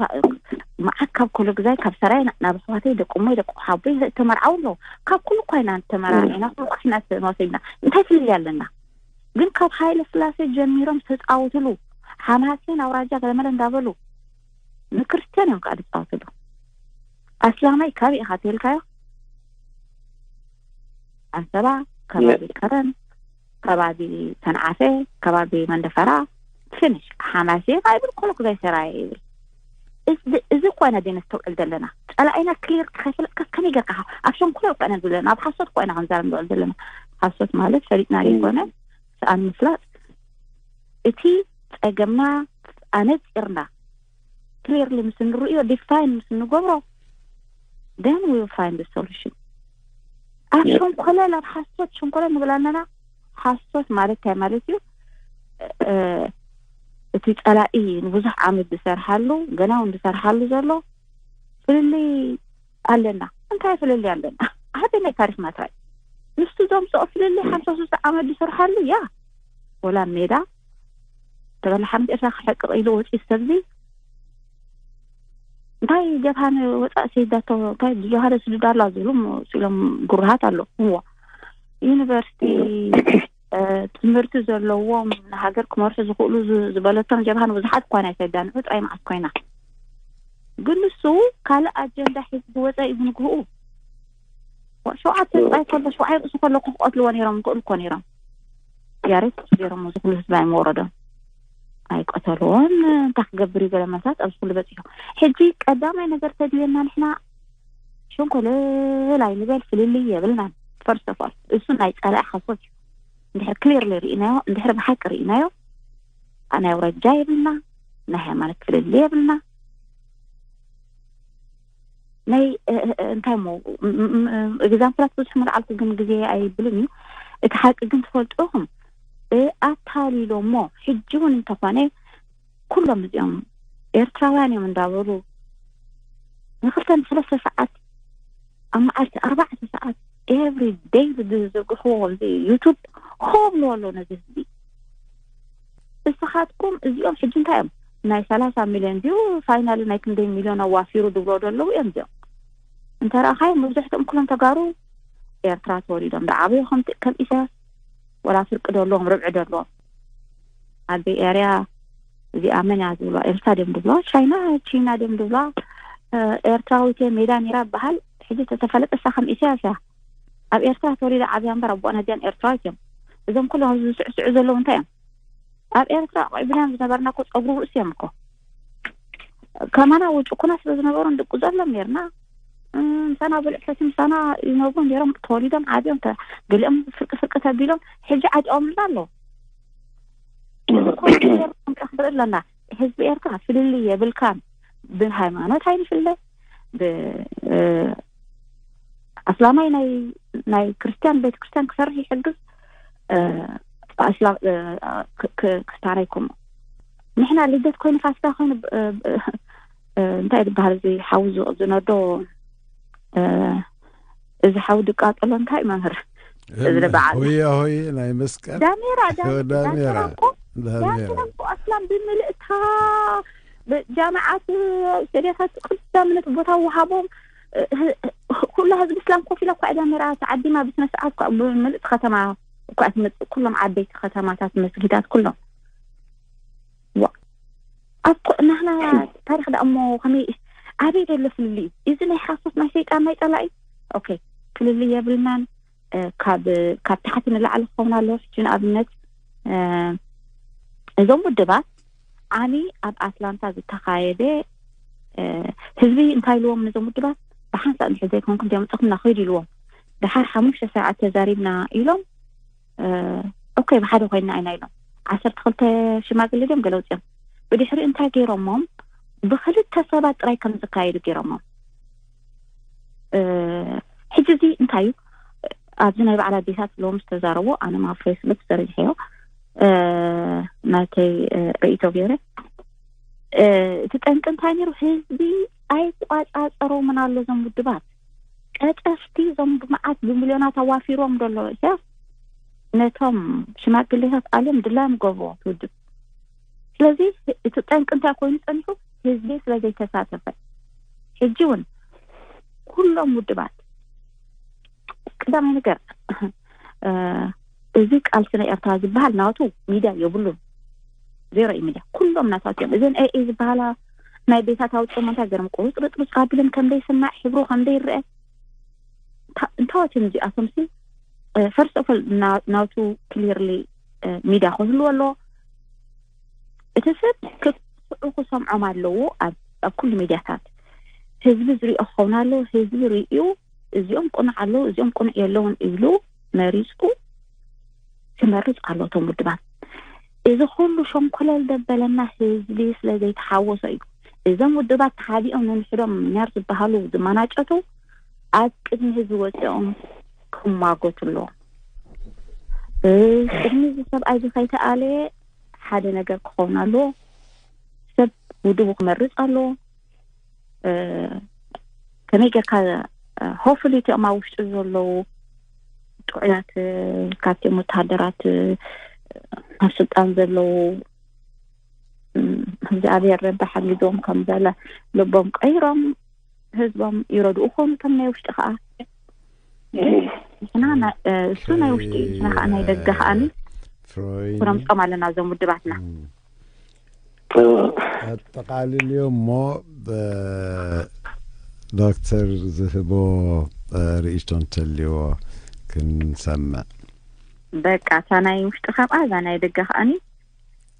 መዓት ካብ ኮሎግዛይ ካብ ሰራይ ናብ ኣሕዋተይ ደቂ እሞይ ደቂ ሓቦይ ተመርዓው ኣለዉ። ካብ ኩሉ እኳ ኢና ተመራዒና፣ ኩሉ እኳ ኢና ተመሲልና። እንታይ ፍልልይ ኣለና? ግን ካብ ሃይለ ስላሴ ጀሚሮም ዝተፃወትሉ ሓማሴን ኣውራጃ ገለመለ እንዳበሉ ንክርስትያን እዮም ከዓ ዝፃወትሉ። ኣስላማይ ካበይ ኢኻ ተልካዮ? ዓንሰባ፣ ከባቢ ከረን፣ ከባቢ ሰንዓፈ፣ ከባቢ መንደፈራ፣ ፊኒሽ። ሓማሴን ኣይብል ኮሎግዛይ ሰራየ ይብል። እዚ ኮይና ደ ነስተውዕል ዘለና? ጸላኢና ክሊር ከይፈለጥካ ከመይ ጌርካ? ኣብ ሸንኮለል ኮይና ዘለና፣ ኣብ ሓሶት ኮይና ክንዛረብ ንውዕል ዘለና። ሓሶት ማለት ፈሊጥና ዘይኮነ፣ ሰኣን ምፍላጥ። እቲ ጸገምና ኣነጺርና ክሊርሊ ምስ ንርእዮ፣ ዲፋይን ምስ ንገብሮ፣ then we will find the solution። ኣብ ሸንኮለል፣ ኣብ ሓሶት ሸንኮለል ንብል ኣለና። ሓሶት ማለት እንታይ ማለት እዩ? እቲ ጸላኢ ንብዙሕ ዓመት ዝሰርሓሉ፣ ገና እውን ዝሰርሓሉ ዘሎ ፍልልይ ኣለና። እንታይ ፍልልይ ኣለና? ሓደ ናይ ታሪኽና ጥራይ። ንሱ ዘምጽኦ ፍልልይ ሓምሳ ሽዱሽተ ዓመት ዝሰርሓሉ፣ ያ፣ ወላ ሜዳ ተበላሓነት ኤርትራ ክሕቅቕ ኢሉ ወጺኡ ሰብዚ እንታይ ጀብሃን ወጻእ ሰይዳቶ እንታይ ጆሃደ ስዱድ ኣላ ዝብሉ ስኢሎም ጉርሃት ኣሎ። እዋ ዩኒቨርሲቲ ትምህርቲ ዘለዎም ንሃገር ክመርሑ ዝኽእሉ ዝበለቶም ጀብሃን ብዙሓት እኳ ናይ ሰይዳንዑ ጥራይ መዓት ኮይና። ግን ንሱ ካልእ ኣጀንዳ ሒዙ ዝወጸ እዩ ብንግህኡ። ሸውዓተ ጥራይ ከሎ ሸውዓይ ርእሱ ከሎ ክቆትልዎ ነይሮም ይኽእሉ እኮ ነይሮም። ያሬት ገይሮም እዚ ኩሉ ህዝቢ ኣይመወረዶም። ኣይቀተልዎን። እንታይ ክገብር እዩ ገለ መሳት ኣብዚ ኩሉ በፂሑ። ሕጂ ቀዳማይ ነገር ተድልየና ንሕና ሸንኮለል ኣይንበል፣ ፍልልይ የብልናን። ፈርስት ኦፍ ኦል እሱ ናይ ጸላኢ ሓሶት እዩ። እንድሕር ክሊርሊ ርኢናዮ፣ እንድሕር ብሓቂ ርኢናዮ፣ ናይ ኣውራጃ የብልና፣ ናይ ሃይማኖት ፍልልይ የብልና። ናይ እንታይ ሞ ኤግዛምፕላት ብዙሕ ምልዓልኩ ግን ግዜ ኣይብልን እዩ። እቲ ሓቂ ግን ትፈልጡ ኢኹም። ኣታሊሎሞ ሕጂ እውን እንተኾነ ኩሎም እዚኦም ኤርትራውያን እዮም እንዳበሉ ንክልተ ንሰለስተ ሰዓት ኣብ መዓልቲ ኣርባዕተ ሰዓት ኤቭሪ ደይ ዝዝርግሕዎ እዚ ዩቱብ ሆብልዎ ኣለዉ ነዚ ህዝቢ። እስኻትኩም እዚኦም ሕጂ እንታይ እዮም ናይ ሰላሳ ሚልዮን ቪው ፋይናሊ ናይ ክንደይ ሚልዮን ኣዋፊሩ ድብሎ ደለዉ እዮም እዚኦም። እንተ ረኣኻዮም መብዛሕትኦም ኩሎም ተጋሩ ኤርትራ ተወሊዶም ዝዓበዩ ከም ኢሳያስ ወላ ፍርቂ ደለዎም ርብዒ ደለዎም። ኣብ ቤይ ኤርያ እዚኣ መን እያ ዝብልዋ? ኤልሳ ድዮም ድብልዋ? ቻይና ቺና ድዮም ድብልዋ? ኤርትራዊት እየ ሜዳ ነይራ በሃል። ሕጂ ተተፈለጠ እሳ ከም ኢሳያስ እያ። ኣብ ኤርትራ ተወሊዳ ዓብያ እምበር ኣቦኣ ነዚያን ኤርትራዊት እዮም። እዞም ኩሎም ኣብዚ ዝስዕስዑ ዘለዉ እንታይ እዮም? ኣብ ኤርትራ ቆይ ብናዮም ዝነበርና እኮ ጸጉሪ ርእሲ እዮም እኮ። ከማና ውጭ ኩና ስለ ዝነበሩ እንድቅዘሎም ነርና። ምሳና ብልዕ ሰቲ ምሳና ይነብሩ ነይሮም ተወሊዶም ዓብዮም ገሊኦም ፍርቂ ፍርቂ ተቢሎም ሕጂ ዓጢኦምልና ኣለዉ። ክንርኢ ኣለና። ህዝቢ ኤርትራ ፍልልይ የብልካን። ብሃይማኖት ኣይንፍለ፣ ብኣስላማይ ናይ ናይ ክርስትያን ቤተክርስትያን ክሰርሕ ይሕግዝ። ኣስላም ክስታናይ ኮም ንሕና ልደት ኮይኑ ፋሲካ ኮይኑ እንታይ ዝበሃል እዚ ሓዊ ዝነዶ እዚ ሓዊ ድቃጠሎ እንታይ መምህር እዚ በዓል ሆየ ሆየ ናይ መስቀል ዳሜራ ዳሜራ እኮ ዳሜራ እኮ ኣስላም ብምልእታ ጃማዓት ሰደታት ቅዳምነት ቦታ ወሃቦም። ኩላ ህዝቢ እስላም ኮፍ ኢላ እኳ ዳሜራ ተዓዲማ ብስነ ስርዓት ብምልእቲ ከተማ እኳ ትመፅእ ኩሎም ዓበይቲ ከተማታት መስጊዳት ኩሎም ዋ ኣብ ናህና ታሪኽ ደኣ እሞ ከመይ ኣበይ ዘሎ ፍልልይ እዩ? እዚ ናይ ሓሶት ናይ ሰይጣን ናይ ጸላኢ። ኦኬ ፍልልይ የብልናን። ካብ ካብ ታሕቲ ንላዕሊ ክኸውን ኣለዎ። ሕጂ ንኣብነት እዞም ውድባት ዓሚ ኣብ ኣትላንታ ዝተኻየደ ህዝቢ እንታይ ኢልዎም ነዞም ውድባት ብሓንሳእ ንሕዚ ዘይኮንኩም ዲያመፀኩም ናኸይዱ ኢልዎም። ድሓር ሓሙሽተ ሰዓት ተዛሪብና ኢሎም ኦኬ ብሓደ ኮይንና ኢና ኢሎም ዓሰርተ ክልተ ሽማግሌ ድዮም ገለ ውፅኦም። ብድሕሪኡ እንታይ ገይሮሞም? ብክልተ ሰባት ጥራይ ከም ዝካየዱ ገይሮሞም። ሕጂ እዚ እንታይ እዩ? ኣብዚ ናይ በዓል ኣዴታት ሎም ዝተዛረቦ ኣነ ኣብ ፌስቡክ ዘርጊሐዮ ናተይ ርእይቶ ገይረ። እቲ ጠንቂ እንታይ ነይሩ? ህዝቢ ኣይቋፃፀሮምን ኣሎ። እዞም ውድባት ቀጠፍቲ፣ እዞም ብመዓት ብሚልዮናት ኣዋፊሮም ዘሎ ኢሳያስ፣ ነቶም ሽማግሌታት ኣልዮም ድላዮም ገብርዎ ትውድብ። ስለዚ እቲ ጠንቂ እንታይ ኮይኑ ፀኒሑ? ህዝቢ ስለ ዘይተሳተፈ። ሕጂ እውን ኩሎም ውድባት፣ ቀዳማይ ነገር፣ እዚ ቃልሲ ናይ ኤርትራ ዝበሃል ናቱ ሚድያ የብሉን። ዜሮ እዩ ሚድያ። ኩሎም ናታትዮም። እዘን ኤ ዝበሃላ ናይ ቤታት ኣውፅኦም እንታይ ገርም ቁርፅርፅርፅ ኣቢለን ከም ዘይስማዕ፣ ሕብሩ ከም ዘይረአ። እንታዋትዮም እዚኣቶም ሲ? ፈርስት ኦፍ ኦል ናቱ ክሊርሊ ሚድያ ክህልዎ ኣለዎ። እቲ ሰብ ክትስዑ ክሰምዖም ኣለዎ። ኣብ ኩሉ ሚድያታት ህዝቢ ዝሪኦ ክኸውን ኣለዎ። ህዝቢ ሪኡ እዚኦም ቁኑዕ ኣለዉ፣ እዚኦም ቁኑዕ የለውን ኢሉ መሪፁ ክመርፅ ኣሎ። እቶም ውድባት እዚ ኩሉ ሸንኮለል ደበለና ህዝቢ ስለ ዘይተሓወሶ እዩ። እዞም ውድባት ተሓቢኦም ንንሕዶም ሚልዮነር ዝበሃሉ ዝመናጨቱ ኣብ ቅድሚ ህዝቢ ወፂኦም ክማጎቱ ኣለዎም። ቅድሚ እዚ ሰብኣይ እዚ ከይተኣለየ ሓደ ነገር ክኸውን ኣለዎ። ሰብ ውድቡ ክመርፅ ኣለዎ። ከመይ ጌርካ ሆፍሊ እቲኦም ኣብ ውሽጢ ዘለዉ ጥዑያት ካብቲኦም ወተሃደራት ኣብ ስልጣን ዘለዉ እግዚኣብሔር ረቢ ሓጊዞም ከም ዘለ ልቦም ቀይሮም ህዝቦም ይረድኡ ኾኑ። ከም ናይ ውሽጢ ከዓ ንሕና እሱ ናይ ውሽጢ እዩ። ንሕና ከዓ ናይ ደገ ከዓኒ ኩነምጾም ኣለና እዞም ውድባትና። ኣጠቃልልዮ እሞ ዶክተር ዝህቦ ርእይቶ እንተልዎ ክንሰምዕ። በቃ እታ ናይ ውሽጢ ከምኣ እዛ ናይ ደገ ከዓኒ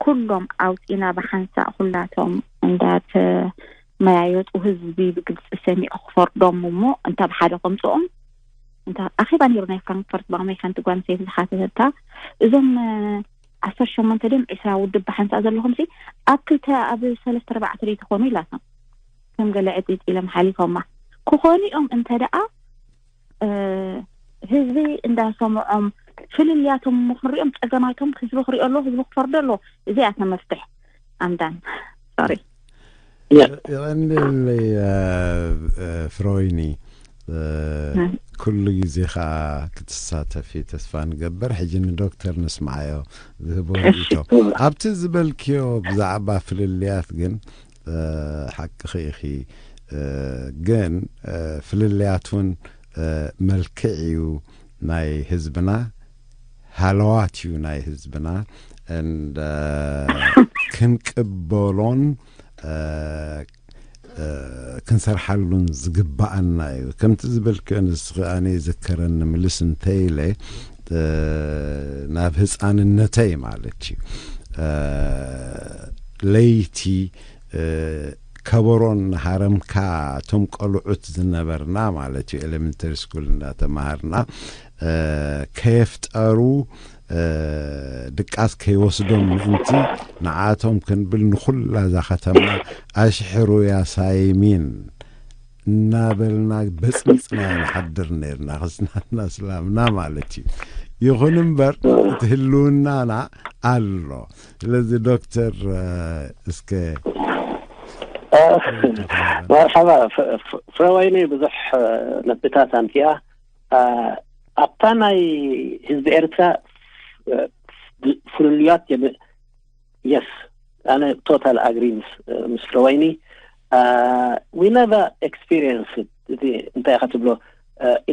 ኩሎም ኣውፂና ብሓንሳእ ኩላቶም እንዳተመያየጡ ህዝቢ ብግልፂ ሰሚዑ ክፈርዶም እሞ እንተ ብሓደ ከምፅኦም እንተ ኣኼባ ነይሩ ናይ ፍራንክፈርት ብኣመይ ሓንቲ ጓል ኣንስተይቲ ዝሓተተታ እዞም ዓሰርተ ሸሞንተ ድም ዕስራ ውድብ ብሓንሳእ ዘለኹም ሲ ኣብ ክልተ ኣብ ሰለስተ ኣርባዕተ ደይ ትኾኑ ኢላቶም ከም ገለ ዕጢጥ ኢሎም ሓሊፎማ ክኾኑ እዮም እንተ ደኣ ህዝቢ እንዳሰምዖም ፍልልያቶም ክንሪኦም ፀገማቶም ህዝቢ ክሪኦ ኣለዎ ህዝቢ ክፈርዶ ኣለዎ። እዚኣ እታ መፍትሕ ኣምዳን ሶሪ የቐንለይ ፍሮይኒ ኩሉ ግዜ ከዓ ክትሳተፊ ተስፋ ንገብር። ሕጂ ንዶክተር ንስምዓዮ ዝህቦ ርእይቶ ኣብቲ ዝበልክዮ ብዛዕባ ፍልልያት ግን ሓቅኺ ኢኺ። ግን ፍልልያት እውን መልክዕ እዩ ናይ ህዝብና፣ ሃለዋት እዩ ናይ ህዝብና። ክንቅበሎን ክንሰርሓሉን ዝግባኣና እዩ። ከምቲ ዝበልክዮ ንስኺ ኣነ ይዝከረኒ ምልስ እንተኢለ ናብ ህፃንነተይ ማለት እዩ ለይቲ ከበሮን ሃረምካ እቶም ቆልዑት ዝነበርና ማለት እዩ ኤሌመንተሪ ስኩል እንዳተማሃርና ከየፍጠሩ ድቃስ ከይወስዶም ምእንቲ ንዓቶም ክንብል ንኹላ እዛ ከተማ ኣሽሕሩ ያሳይሚን እናበልና በፅሚፅና ንሓድር ነርና ክስናትና ስላምና ማለት እዩ። ይኹን እምበር እቲ ህልውናና ኣሎ። ስለዚ ዶክተር እስከ መርሓባ ፍረወይኒ ብዙሕ ነጥብታት ኣንቲኣ ኣብታ ናይ ህዝቢ ኤርትራ ፍልልያት የስ ኣነ ቶታል ኣግሪ ምስ ፍረወይኒ we never experience እቲ እንታይ ኢኻ ትብሎ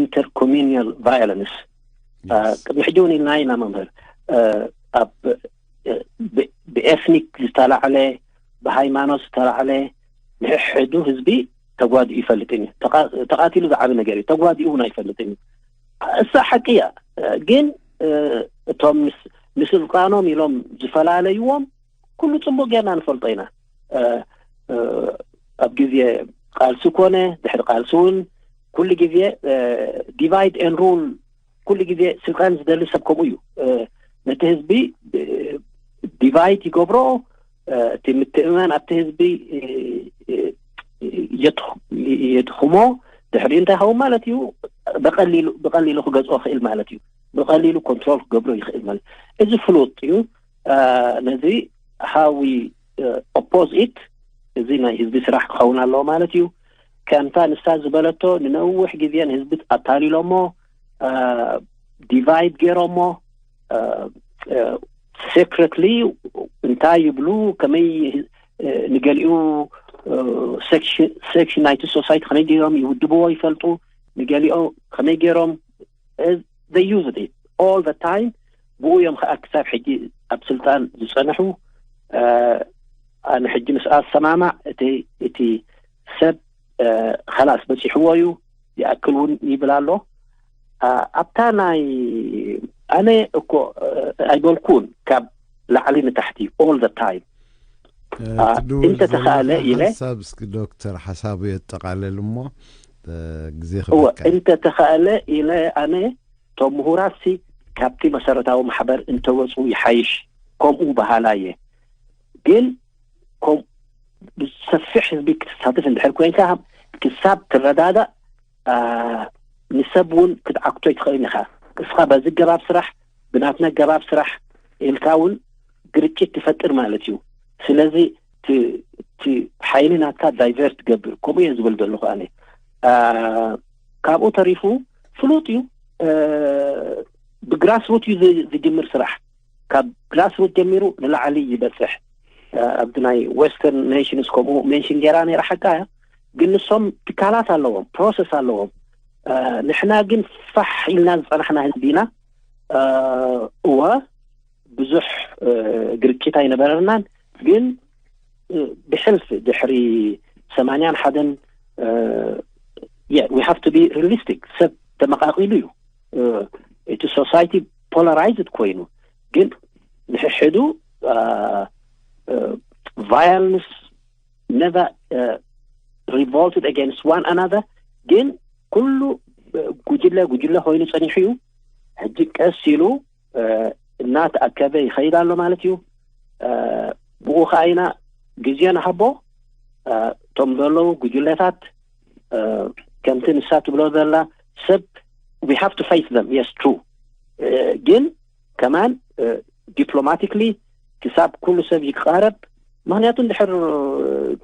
intercommunal violence ቅድሚ ሕጂ እውን ኢልና ኢና መምህር ኣብ ብኤትኒክ ዝተላዕለ ብሃይማኖት ዝተላዕለ ንሕሕዱ ህዝቢ ተጓዲኡ ይፈልጥን እዩ። ተቃቲሉ ዝዓቢ ነገር እዩ። ተጓዲኡ እውን ኣይፈልጥን እዩ። እሳ ሓቂ እያ። ግን እቶም ንስልጣኖም ኢሎም ዝፈላለይዎም ኩሉ ፅቡቅ ጌርና ንፈልጦ ኢና። ኣብ ግዜ ቃልሲ ኮነ ድሕሪ ቃልሲ እውን ኩሉ ግዜ divide and rule ኩሉ ግዜ ስልጣን ዝደሊ ሰብ ከምኡ እዩ። ነቲ ህዝቢ divide ይገብሮ። እቲ ምትእምማን ኣብቲ ህዝቢ የድኽሞ። ድሕሪኡ እንታይ ይኸውን ማለት እዩ? ብቀሊሉ ክገዝኦ ክእል ማለት እዩ። ብቀሊሉ ኮንትሮል ክገብሮ ይኽእል ማለት እዚ ፍሉጥ እዩ። ነዚ how we oppose it፣ እዚ ናይ ህዝቢ ስራሕ ክኸውን ኣለዎ ማለት እዩ። ከምታ ንሳ ዝበለቶ፣ ንነዊሕ ግዜ ንህዝቢ ኣታሊሎሞ፣ divide ገይሮሞ፣ secretly እንታይ ይብሉ፣ ከመይ ንገሊኡ section ናይቲ society ከመይ ገይሮም ይውድብዎ ይፈልጡ፣ ንገሊኦ ከመይ ገይሮም they use it all the time። ብኡ እዮም ከዓ ክሳብ ሕጂ ኣብ ስልጣን ዝፀንሑ። ኣነ ሕጂ ምስኣ ዝሰማማዕ እቲ እቲ ሰብ ኸላስ በፂሕዎ እዩ፣ ይኣክል እውን ይብል ኣሎ። ኣብታ ናይ ኣነ እኮ ኣይበልኩን ካብ ላዕሊ ንታሕቲ all the time። እንተ ተኻእለ ኢለ ሓሳብ እስኪ ዶክተር ሓሳቡ የጠቃለል እሞ ግዜ ክበካ። እንተ ተኻእለ ኢለ ኣነ እቶም ምሁራት ሲ ካብቲ መሰረታዊ ማሕበር እንተወፁ ይሓይሽ ከምኡ በሃላ እየ። ግን ብሰፊሕ ህዝቢ ክትሳተፍ እንድሕር ኮይንካ ክሳብ ትረዳዳእ ንሰብ እውን ክትዓክቶ ይትኽእል ኢኻ። እስኻ በዚ ገባብ ስራሕ ብናትና ገባብ ስራሕ ኢልካ እውን ግርጭት ትፈጥር ማለት እዩ። ስለዚ እቲ ሓይሊ ናትካ divert ትገብር። ከምኡ እየ ዝብል ዘለኹ ኣነ። ካብኡ ተሪፉ ፍሉጥ እዩ። ብ grassroot እዩ ዝጅምር ስራሕ። ካብ grassroot ጀሚሩ ንላዕሊ ይበፅሕ። ኣብዚ ናይ western nations ከምኡ mention ገይራ ነይራ፣ ሓቃ እያ። ግን ንሶም ትካላት ኣለዎም፣ process ኣለዎም። ንሕና ግን ፋሕ ኢልና ዝፀናሕና ህዝቢ ኢና። እወ ብዙሕ ግርጭት ኣይነበረናን፣ ግን ብሕልፊ ድሕሪ ሰማንያን ሓደን we have to be realistic፣ ሰብ ተመቃቂሉ እዩ። እቲ society polarized ኮይኑ፣ ግን ንሕሕዱ violence never revolted against one another። ግን ኩሉ ጉጅለ ጉጅለ ኮይኑ ፀኒሑ እዩ። ሕጂ ቀስ ኢሉ እናተኣከበ ይኸይድ ኣሎ ማለት እዩ። ብኡ ከዓ ኢና ግዜ ንሃቦ። እቶም ዘለዉ ጉጅለታት ከምቲ ንሳ ትብሎ ዘላ ሰብ we have to face them, yes, true። ግን ከማን diplomatically ክሳብ ኩሉ ሰብ ይቃረብ። ምክንያቱ እንድሕር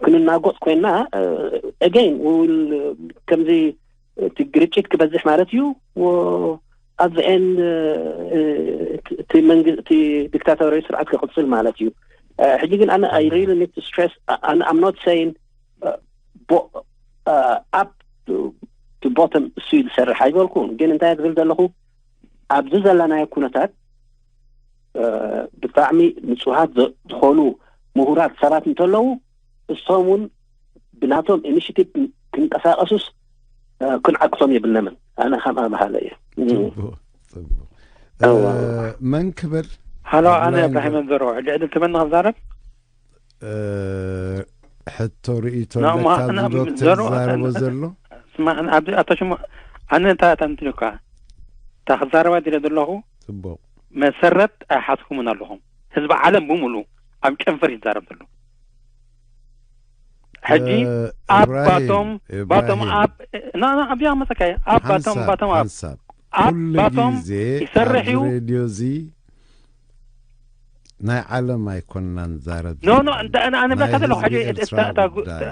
ክንናጎፅ ኮይንና again ከምዚ እቲ ግርጭት ክበዝሕ ማለት እዩ። at the end እቲ መንግስቲ dictatorial ስርዓት ክቕፅል ማለት እዩ። ሕጂ ግን ኣነ I really need to stress, I'm not saying up to bottom እሱ እዩ ዝሰርሕ ኣይበልኩን። ግን እንታይ ዝብል ዘለኹ ኣብዚ ዘለናዮ ኩነታት ብጣዕሚ ንፁሃት ዝኾኑ ምሁራት ሰባት እንተለዉ እሶም እውን ብናቶም initiative ክንቀሳቀሱስ ክንዓቅሶም የብለምን። ኣነ ከምኣ በሃለ እየ። መን ክብል? ሃሎ፣ ኣነ እብራሂም መንዘሮ። ሕጂ ዕድል ትበኒ ክዛረብ? ሕቶ ርእቶ ናማ- ኣለካ ኣብዚ ናም- ዶክተር ዘሮ- ዝዛረቦ ዘሎ? ስማ፣ ኣብዚ ኣቶ ሽሙ ኣነ እንታይ ኣንትልካ እታ ክዛረባ ድለ ዘለኹ ጽቡቕ። መሰረት ኣይሓዝኩምን ኣለኹም። ህዝቢ ዓለም ብምሉ ኣብ ጨንፈር ይዛረብ ዘሎ። ሕጂ እ፣ ኣብ እብራሂም፣ ባቶም ባቶም እብራሂም። ኣብ ና ና ኣብያ መጸካይ ኣብ ባቶም ሓንሳብ፣ ባቶም ኣብ ሓንሳብ። ኣብ ኩሉ ባቶም ግዜ ይሰርሕ ኣብዚ እዩ። ሬድዮ እዚ ናይ ዓለም ኣይኮንናን ዛረብ ኖ ኖ ዘለና። እንተ ኣነ ኣነ ብለካ ናይ ዘለኹ ህዝቢ ሕጂ ኤርትራ እታ እታ ጉ- ጉዳይ፣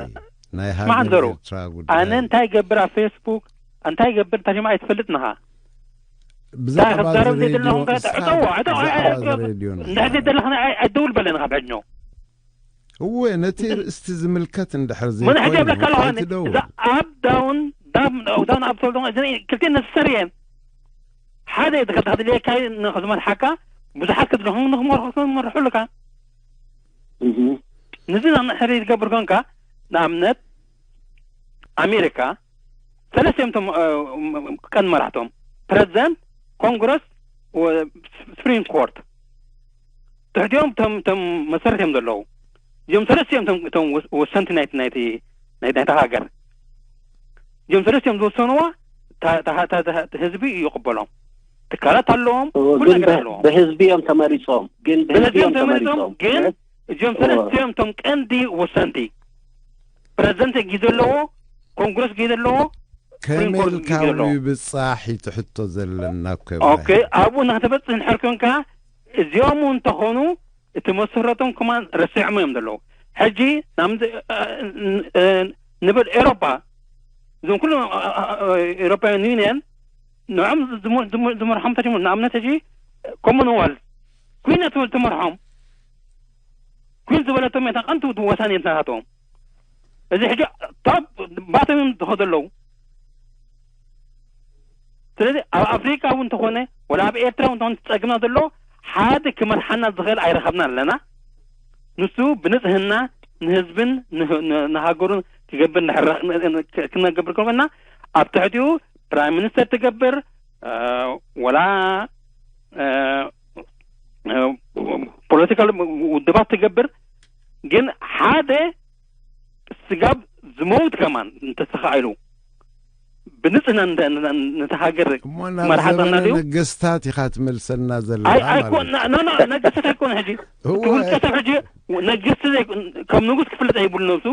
ናይ ስማዕ ሃገር እንዘሩ። ኤርትራ ጉዳይ። ኣነ እንታይ ገብር ኣብ ፌስቡክ እንታይ ገብር እንታይ ሽማ ኣይትፈልጥና ኢኻ። ብዛዕባ እንታይ ክትዛረብ እዚ ሬድዮ ዘይደለኹም ከ እስኻ ዕጠዎ፣ ዕጠዎ፣ ብዛዕባ ኣይ- እዚ ኣይ- ሬድዮ እንድሕር ንዛረብ። ዘይደለኽና ኣይ- ኣይደውል በለንኻ ብዕድኖ እወ ነቲ ርእስቲ ዝምልከት እንድሕር ምን ሕጂ ዘይኮይኑ የብለካ ኣለኹ ኣነ ኣይትደውል። እዛ ኣብ ዳውን ዳም ዳውን ኣብ ሶልዶ እዚ ክልቲኤን ነሰሰሪ እየን። ሓደ ተኸታተልየካ ንኽዝመርሓካ ብዙሓት ክድለኹም ንኽመርሑ ክመርሑልካ። እህ። ንዚ ንሕሪ ትገብር ኮንካ ንኣብነት ኣሜሪካ ሰለስተ እዮም እቶም እ፣ ቀንዲ መራሕቶም ፕረዚደንት፣ ኮንግረስ፣ ስፕሪም ኮርት ትሕቲኦም እቶም እቶም መሰረት እዮም ዘለዉ። እዚኦም ሰለስተ እዮም እቶም- እቶም ወስ- ወሰንቲ ናይቲ ናይቲ ናይ- ናይታ ሃገር እዚኦም ሰለስተ እዮም ዝወሰንዋ። ታ- ታ- ታ- ታ- ህዝቢ ይቕበሎም። ትካላት ኣለዎም፣ እ፣ ኩሉ ግን ነገር በ- ኣለዎም። ብህዝቢ እዮም ተመሪፆም። ግን ብህዝቢ ብህዝቢ እዮም እዮም ተመሪፆም፣ ተመሪፆም። ግን እ፣ እዚኦም ሰለስቲኦም እቶም ቀንዲ ወሰንቲ ፕረዚደንት ግዜ ዘለዎ፣ ኮንግረስ ግዜ ዘለዎ፣ ከመይ ሱፕሪም ኮርት ኢልካ ግዜ ኣለዎ። ይብጻሕ እዩ ትሕቶ ዘለና እኮ ኦኬ፣ ኢብራሂም። ኣብኡ ንክትበፅሕ እንድሕር ኮንካ እዚኦም እውን እንተኾኑ እቲ መሰረቶም ከማን ረሲዖሞ እዮም ዘለዉ። ሕጂ ናምዚ ንብል ኤሮፓ፣ እዞም ኩሎም ኤሮፓውያን ዩኒየን ንዕም ዝመርሖም ተጀምሩ። ንኣብነት ሕጂ ኮመንዋልት ኩን ትመርሖም፣ ኩን ዝበለቶም እታ ቀንቱ ወሳኔት ናታቶም። እዚ ሕጂ ታብ ባቶም እዮም ዝኸዱ ኣለዉ። ስለዚ ኣብ ኣፍሪካ እውን እንተኾነ ወላ ኣብ ኤርትራ እውን እንተኾነ ዝጸግምና ዘሎ ሓደ ክመርሓና ዝኽእል ኣይረኸብና ኣለና። ንሱ ብንጽህና ንህዝብን ንሃገሩን ክገብር ክነገብር ከበና ኣብ ትሕቲኡ ፕራይም ሚኒስተር ትገብር ወላ ፖለቲካል ውድባት ትገብር፣ ግን ሓደ ስጋብ ዝመውት ከማን እንተተኻኢሉ ብንጽህና ነቲ ሃገር መርሓ ዘና ድዩ? ነገስታት ኢኻ ትመልሰልና ዘለኻ። ነገስታት ኣይኮን ሕጂ ውልቀ ሰብ ሕጂ ነግስቲ ከም ንጉስ ክፍለጥ ኣይብሉ ነብሱ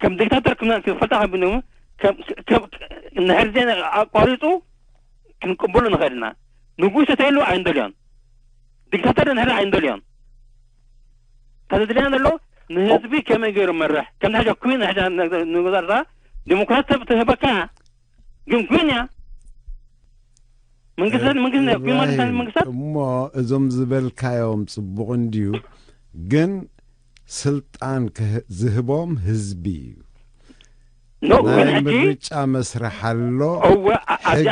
ከም ዲክታተር ክፈልጣ ከብሉ ንሕር ዜ ኣቋሪፁ ክንቅበሉ ንኽእል ኢና። ንጉስ ተተይሉ ኣይንደልዮን። ዲክታተር ንሕር ኣይንደልዮን። ተዘድልያ ዘሎ ንህዝቢ ከመይ ገይሩ መርሕ ከም ሕጂ ኩን ንግዛርዛ ዲሞክራት ሰብ ትህበካ ግን ኩን እያ መንግስታት መንግስት ኩን ማለት መንግስታት እሞ እዞም ዝበልካዮም ጽቡቕ እንድዩ ግን ስልጣን ዝህቦም ህዝቢ እዩ። ናይ ምርጫ መስርሕ ኣሎ። ሕጊ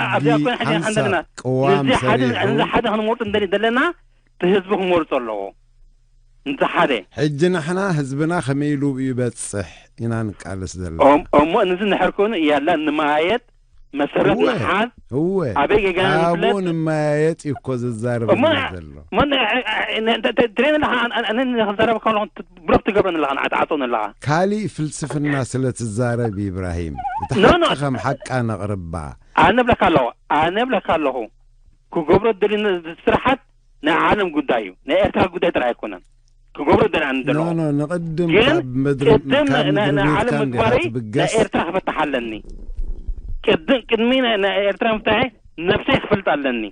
ሓንሳብ ቅዋም ሰሪሑ ሓደ ክንመርጡ እንደሊ ዘለና እቲ ህዝቢ ክመርጾ ኣለዎ። እንተ ሓደ ሕጂ ንሕና ህዝብና ከመይ ኢሉ ይበጽሕ ኢና ንቃለስ ዘለና። እሞ ንዚ ንሕር ኮይኑ እያላ ንመያየጥ መሰረት ምሓዝ እወ ኣበይ ጌጋ ካብኡ ንመያየጥ እዩ እኮ ዝዛረብ ዘሎ። ትሬን ኣለኻ ንክዛረብ ከለኹ ብሎክ ትገብረን ኣለኻ ንዓትዓፀውን ኣለኻ። ካሊእ ፍልስፍና ስለ ትዛረብ ኢብራሂም፣ እቲ ሓቂ ከም ሓቃ ነቕርባ። ኣነ ብለካ ኣለኹ፣ ኣነ ብለካ ኣለኹ ክገብሮ ደሊ ስራሓት ናይ ዓለም ጉዳይ እዩ፣ ናይ ኤርትራ ጉዳይ ጥራይ ኣይኮነን። ክገብሮ ደና ንደለዎ ኖ ኖ ንቅድም ግን ካብ ምድሪ ቅድም ካብ ምድሪ ና- ንዓለም ቤትካ እንዲኻ ምግባረይ ናይ ትብገስ። ኤርትራ ክፈትሕ ኣለኒ። ቅድም ቅድሚ ናይ ናይ ኤርትራ ምፍታሐይ ነብሰይ ክፈልጥ ኣለኒ።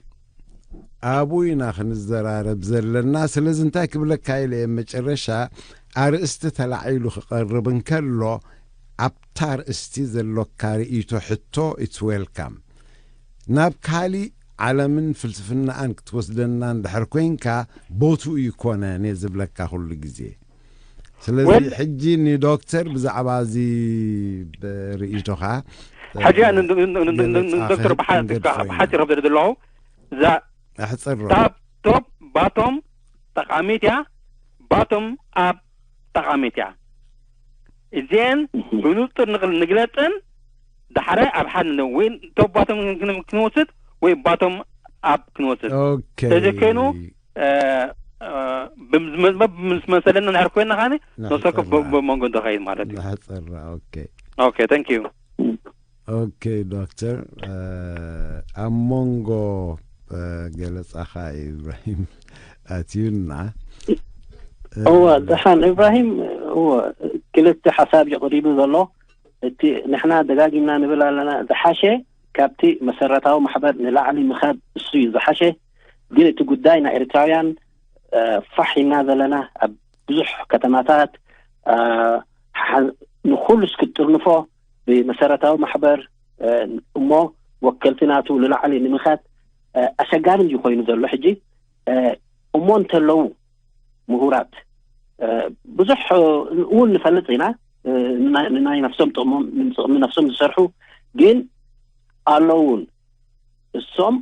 ኣብኡ ኢና ክንዘራረብ ዘለና። ስለዚ እንታይ ክብለካ ኢለ እየ፣ መጨረሻ ኣርእስቲ ተላዒሉ ክቐርብ እንከሎ ኣብታ ኣርእስቲ ዘሎካ ርእይቶ፣ ሕቶ፣ it's welcome። ናብ ካሊእ ዓለምን ፍልስፍናኣን ክትወስደና እንድሕር ኮይንካ፣ ቦትኡ ይኮነን እየ ዝብለካ ኩሉ ግዜ። ስለዚ ሕጂ ንዶክተር ብዛዕባ እዚ ርእይቶኻ ሕጂ ንዶክተር ብሓፂር ከብደደ ዘለኹ እዛ ኣሕፅሮ። ቶፕ ባቶም ጠቓሚት እያ፣ ባቶም ኣብ ጠቓሚት እያ። እዚአን ብንጹር ንግለጽን ዳሕራይ ኣብ ሓደ ወይ ቶፕ ባቶም ክንወስድ ወይ ባቶም ኣብ ክንወስድ እዚ ኮይኑ ምስ መሰለና ንሕር ኮይና ካኒ ነሰከ ብመንጎ እንተኸይድ ማለት እዩ። ኦኬ ኦኬ ታንክ ዩ። ኦኬ ዶክተር፣ ኣብ መንጎ ገለጻኻ ኢብራሂም ኣትዩና። እወ ደሓን ኢብራሂም፣ እወ ክልተ ሓሳብ እዩ ቀሪቡ ዘሎ። እቲ ንሕና ደጋጊምና ንብል ኣለና ዝሓሸ ካብቲ መሰረታዊ ማሕበር ንላዕሊ ምኻድ እሱ እዩ ዝሓሸ። ግን እቲ ጉዳይ ናይ ኤርትራውያን ፋሕ ኢልና ዘለና ኣብ ብዙሕ ከተማታት ንኩሉ እስክትጥርንፎ ብመሰረታዊ ማሕበር እሞ ወከልቲ ናቱ ንላዕሊ ንምኻድ ኣሸጋሪ እዩ ኮይኑ ዘሎ ሕጂ። እሞ እንተለዉ ምሁራት ብዙሕ እውን ንፈልጥ ኢና ንናይ ነፍሶም ጥቕሞም ንጥቕሚ ነፍሶም ዝሰርሑ ግን ኣለውን እሶም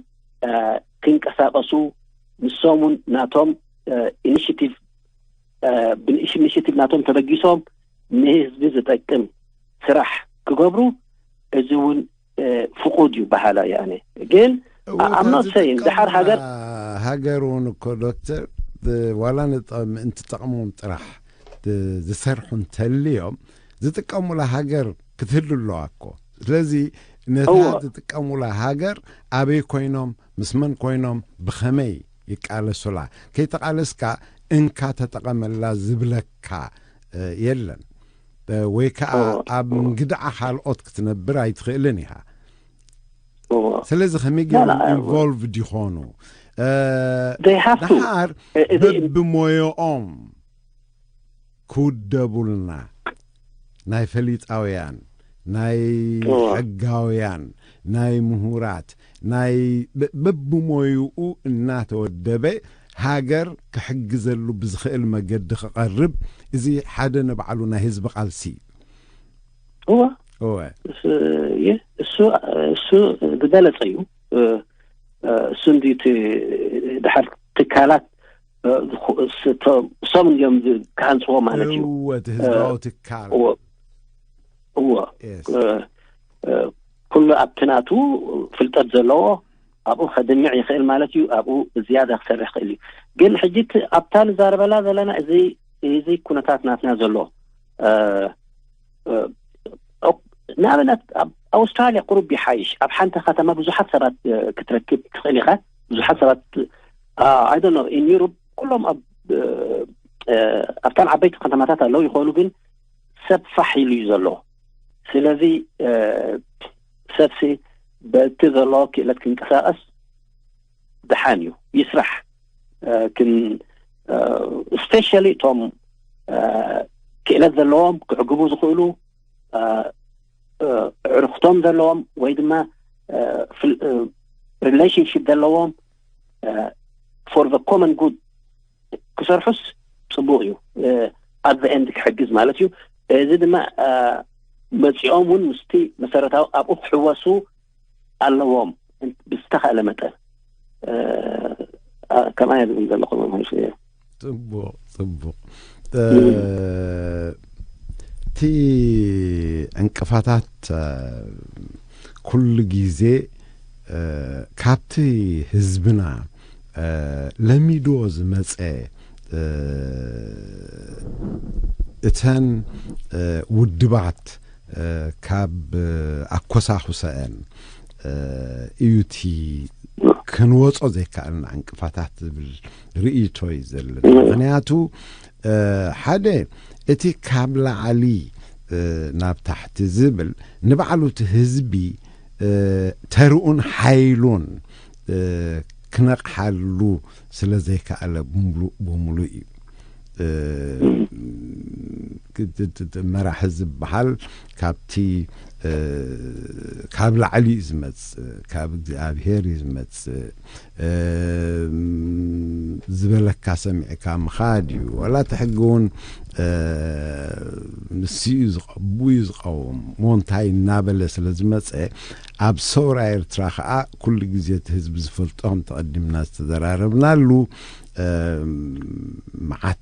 ክንቀሳቀሱ ንሶም እውን ናቶም ኢኒሽቲቭ ብኢኒሽቲቭ ናቶም ተበጊሶም ንህዝቢ ዝጠቅም ስራሕ ክገብሩ እዚ እውን ፍቁድ እዩ በሃላ እየ ኣነ። ግን I'm not saying ደሓር ሃገር ሃገር እውን እኮ ዶክተር ዋላ ምእንቲ ጠቕሞም ጥራሕ ዝሰርሑ እንተልዮም ዝጥቀሙላ ሃገር ክትህሉ ኣለዋ እኮ። ስለዚ ነታ ዝጥቀሙላ ሃገር ኣበይ ኮይኖም ምስ መን ኮይኖም ብኸመይ ይቃለሱላ? ከይተቃለስካ እንካ ተጠቐመላ ዝብለካ የለን። ወይ ከዓ ኣብ እንግድዓ ካልኦት ክትነብር ኣይትኽእልን ኢኻ። ስለዚ ከመይ ገይሮም ኢንቮልቭድ ይኾኑ? እ፣ They have to. ደሓር እ፣ እዚ- በብሞዮኦም ክውደቡልና፣ ናይ ፈሊጣውያን፣ ናይ እዋ። ሕጋውያን፣ ናይ ምሁራት፣ ናይ በ- በብሞይኡ እናተወደበ ሃገር ክሕግዘሉ ብዝኽእል መገዲ ክቐርብ፣ እዚ ሓደ ንባዕሉ ናይ ህዝቢ ቃልሲ እዩ። እዋ እወ እሱ እየ እሱ እሱ ዝበለጸ እዩ። እ፣ እ፣ እሱ እንዲ እቲ ድሓር ትካላት እ፣ ዝኹ- እስ- ቶ- እሶም እንዲዮም ዝ- ክሃንፅዎ ማለት እዩ። እወ እቲ ህዝባዊ ትካል እዎ እዎ Yes። እ፣ እ፣ ኩሉ ኣብቲ ናቱ ፍልጠት ዘለዎ ኣብኡ ከድምዕ ይኽእል ማለት እዩ። ኣብኡ ብዝያዳ ክሰርሕ ይኽእል እዩ። ግን ሕጂ እቲ ኣብታ ንዛረበላ ዘለና እዚ እዚ ኩነታት ናትና ዘሎ እ፣ እ፣ ኦ- ንኣብነት ኣብ ኣውስትራልያ ቁሩብ ይሓይሽ። ኣብ ሓንቲ ከተማ ብዙሓት ሰባት እ፣ ክትረክብ ትኽእል ኢኻ። ብዙሓት ሰባት I don't know in Europe ኩሎም ኣብ እ፣ እ፣ ኣብታን ዓበይቲ ከተማታት ኣለዉ ይኾኑ፣ ግን ሰብ ፋሕ ኢሉ እዩ ዘሎ። ስለዚ እ፣ ሰብሲ በቲ ዘለዎ ክእለት ክንቀሳቀስ ደሓን እዩ፣ ይስራሕ። እ፣ ክን especially እቶም እ፣ ክእለት ዘለዎም ክዕግቡ ዝኽእሉ እ፣ እ፣ ዕርክቶም ዘለዎም ወይ ድማ እ፣ ፍል- እ፣ relationship ዘለዎም እ፣ for the common good ክሰርሑስ ጽቡቕ እዩ። እ፣ at the end ክሕግዝ ማለት እዩ። እዚ ድማ እ፣ መጺኦም እውን ምስቲ መሰረታዊ ኣብኡ ክሕወሱ ኣለዎም ብዝተኻእለ መጠን። እ፣ እ፣ ከምኣ እየ ዝብል ዘለኹ መምህር ስየ። ጽቡቕ ጽቡቕ። እቲ ዕንቅፋታት ኩሉ ግዜ ካብቲ ህዝብና ለሚድዎ ዝመጸ እተን ውድባት ካብ ኣኮሳኹሰአን እዩ እቲ ክንወጾ ዘይከኣልና ዕንቅፋታት ዝብል ርእይቶ እዩ ዘለና። ምኽንያቱ ሓደ እቲ ካብ ላዕሊ ናብ ታሕቲ ዝብል ንባዕሉ እቲ ህዝቢ ተርኡን ሓይሉን ክነቕሓሉ ስለ ዘይከኣለ ብምሉእ ብምሉእ እዩ። መራሒ ዝበሃል ካብቲ ካብ ላዕሊ እዩ ዝመጽእ፣ ካብ እግዚኣብሄር እዩ ዝመጽእ። ዝበለካ ሰሚዕካ ምኻድ እዩ። ዋላ እቲ ሕጊ እውን ንሱ እዩ ዝቐቡ እዩ ዝቐውም ሞ እንታይ እናበለ ስለ ዝመፀ ኣብ ሰውራ ኤርትራ ከዓ ኩሉ ግዜ እቲ ህዝቢ ዝፈልጦ ከም ተቐዲምና ዝተዘራረብናሉ መዓት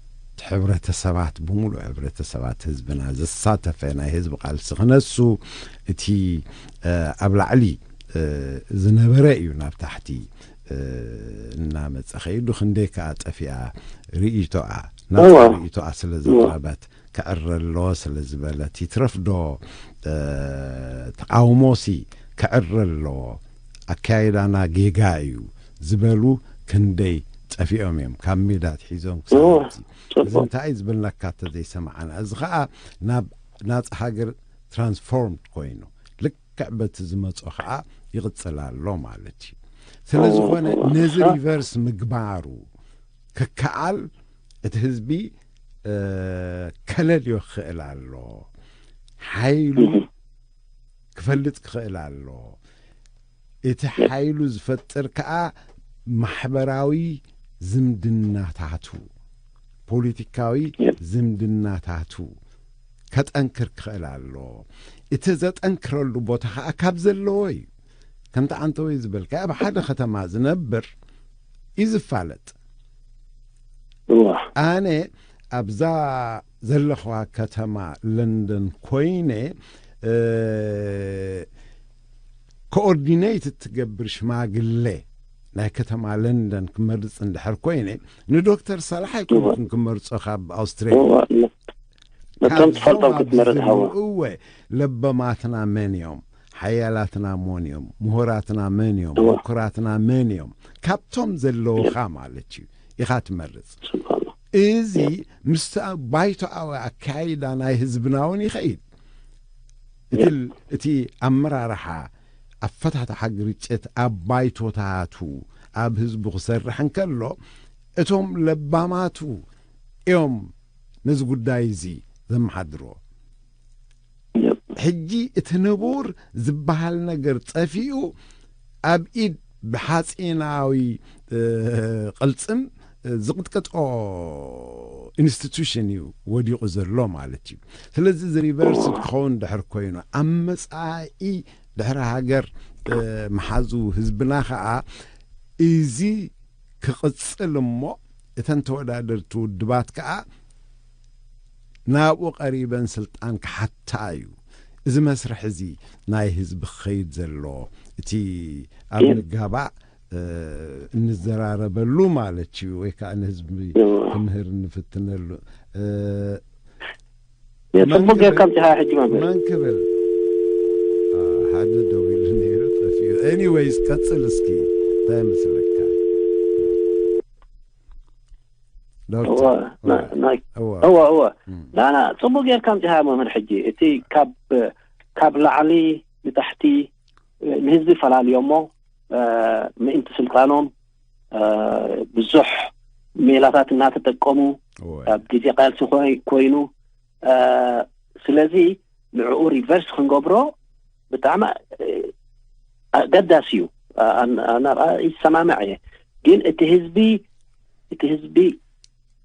ሕብረተሰባት ብምሉእ ሕብረተሰባት ህዝብና ዘሳተፈ ናይ ህዝቢ ቃልሲ ክነሱ እቲ ኣብ ላዕሊ ዝነበረ እዩ ናብ ታሕቲ እናመፀ ከይዱ ክንደይ ከዓ ጠፊኣ ርእይቶኣ ናፃ ርእይቶኣ ስለ ዘቕረበት ክዕረ ኣለዎ ስለ ዝበለት ይትረፍ ዶ ተቃውሞሲ ክዕረ ኣለዎ ኣካይዳና ጌጋ እዩ ዝበሉ ክንደይ ጠፊኦም እዮም ካብ ሜዳ ትሒዞም ክሳብ እዚ እንታይ ዝበልናካ ተዘይሰማዓና እዚ ከዓ ናብ ናፃ ሃገር ትራንስፎርምድ ኮይኑ ልክዕ በቲ ዝመጾ ከዓ ይቕጽል ኣሎ ማለት እዩ። ስለ ዝኾነ ነዚ ሪቨርስ ምግባሩ ክከኣል እቲ ህዝቢ ከለልዮ ክኽእል ኣሎ። ሓይሉ ክፈልጥ ክኽእል ኣሎ። እቲ ሓይሉ ዝፈጥር ከዓ ማሕበራዊ ዝምድናታቱ፣ ፖለቲካዊ ዝምድናታቱ ከጠንክር ክኽእል ኣሎ። እቲ ዘጠንክረሉ ቦታ ከዓ ካብ ዘለዎ እዩ። ከምቲ ኣንተወይ ዝበልካ ኣብ ሓደ ከተማ ዝነብር እዩ ዝፋለጥ። ኣነ ኣብዛ ዘለኽዋ ከተማ ለንደን ኮይነ ኮኦርዲኔት እትገብር ሽማግሌ ናይ ከተማ ለንደን ክመርፅ እንድሕር ኮይነ ንዶክተር ሳላሕ ኣይኮንኩን ክመርፆ ካብ ኣውስትራልያ ነቶም ትፈልጦም ክትመርፅ ሃዋ እወ ለበማትና መን እዮም ሓያላትና መን እዮም ምሁራትና መን እዮም ምኩራትና መን እዮም ካብቶም ዘለውኻ ማለት እዩ ኢኻ ትመርፅ እዚ ምስ ባይቶኣዊ ኣካይዳ ናይ ህዝብና እውን ይኸይድ እቲ ኣመራርሓ ኣፈታትሓ ግርጭት ኣብ ባይቶታቱ ኣብ ህዝቡ ክሰርሕ እንከሎ፣ እቶም ለባማቱ እዮም ነዚ ጉዳይ እዚ ዘመሓድሮ። ሕጂ እቲ ንቡር ዝበሃል ነገር ጠፊኡ፣ ኣብ ኢድ ብሓጺናዊ፣ እ፣ ቅልጽም ዝቕጥቀጦ ኢንስቲቱሽን እዩ ወዲቑ ዘሎ ማለት እዩ። ስለዚ እዚ ሪቨርስ ክኸውን ድሕር ኮይኑ፣ ኣብ መጻኢ ድሕሪ ሃገር፣ እ፣ መሓዙ ህዝብና ኸኣ እዚ ክቕጽል እሞ፣ እተን ተወዳደርቲ ውድባት ከኣ ናብኡ ቀሪበን ስልጣን ክሓታ እዩ። እዚ መስርሕ እዚ ናይ ህዝቢ ክኸይድ ዘሎ፣ እቲ ኣብ እየ። ምጋባእ፣ እ፣ እንዘራረበሉ ማለት እዩ፣ ወይ ከኣ ንህዝቢ እዎ። ክምህር እንፍትነሉ። እ፣ እየ፣ መን ጽቡቅ ጌርካ ክብል? ኣምጺኻ ሕጂ መምህር። መን ክብል? አ፣ ሓደ ደው ኢሉ ነይሩ፣ ጠፊኡ። ኤኒዌይስ፣ ቀጽል እስኪ፣ እንታይ ይመስለካ? ዶክተር፣ እወ፣ ና-፣ እወ፣ ናይ-፣ እወ። እወ፣ እወ። እም። ናና፣ ጽቡቅ ጌርካ ኣምጺኻ መምህር። ሕጂ እቲ ካብ፣ ካብ ላዕሊ ንታሕቲ፣ እ፣ ንህዝቢ ፈላልዮሞ፣ እ፣ ምእንቲ ስልጣኖም፣ እ፣ ብዙሕ ሜላታት እናተጠቀሙ፣ እወ። ኣብ ግዜ ቃልሲ ኮይ-፣ ኮይኑ፣ እ፣ ስለዚ ንዕኡ ሪቨርስ ክንገብሮ ብጣዕሚ፣ እ፣ ኣገዳሲ እዩ። ኣ-፣ ኣን-፣ ኣነ ይሰማማዕ እየ። ግን እቲ ህዝቢ፣ እቲ ህዝቢ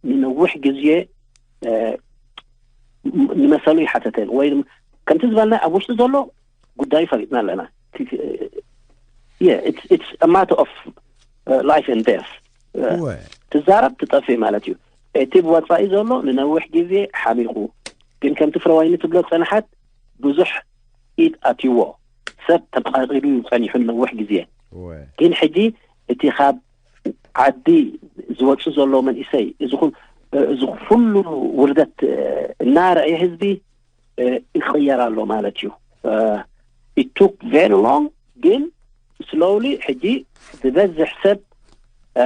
ንነዊሕ ግዜ፣ እ፣ ም-፣ ንመሰሉ ይሓተተ ወይ ድማ ከምቲ ዝበልና ኣብ ውሽጢ ዘሎ ጉዳዩ ፈሊጥና ኣለና። እቲ፣ እ፣ yeah, it's, it's a matter of, uh, life and death. እ፣ እወ። ትዛረብ ትጠፍእ ማለት እዩ። እቲ ብወጻኢ ዘሎ ንነዊሕ ግዜ ሓሚቑ፣ ግን ከምቲ ፍረዋይኒ ትብሎ ጸንሓት ብዙሕ ኢድ ኣትይዎ። ሰብ ተመቓቒሉ እዩ ጸኒሑ ንነዊሕ ግዜ። እወ። ግን ሕጂ እቲ ካብ ዓዲ ዝወጽእ ዘሎ መንእሰይ፣ እዚ ኩ-፣ እዚ ኩሉ ውርደት፣ እ፣ እናረኣየ ህዝቢ፣ እ፣ ይቕየር ኣሎ ማለት እዩ። እ፣ it took very long፣ ግን slowly ሕጂ ዝበዝሕ ሰብ፣ እ፣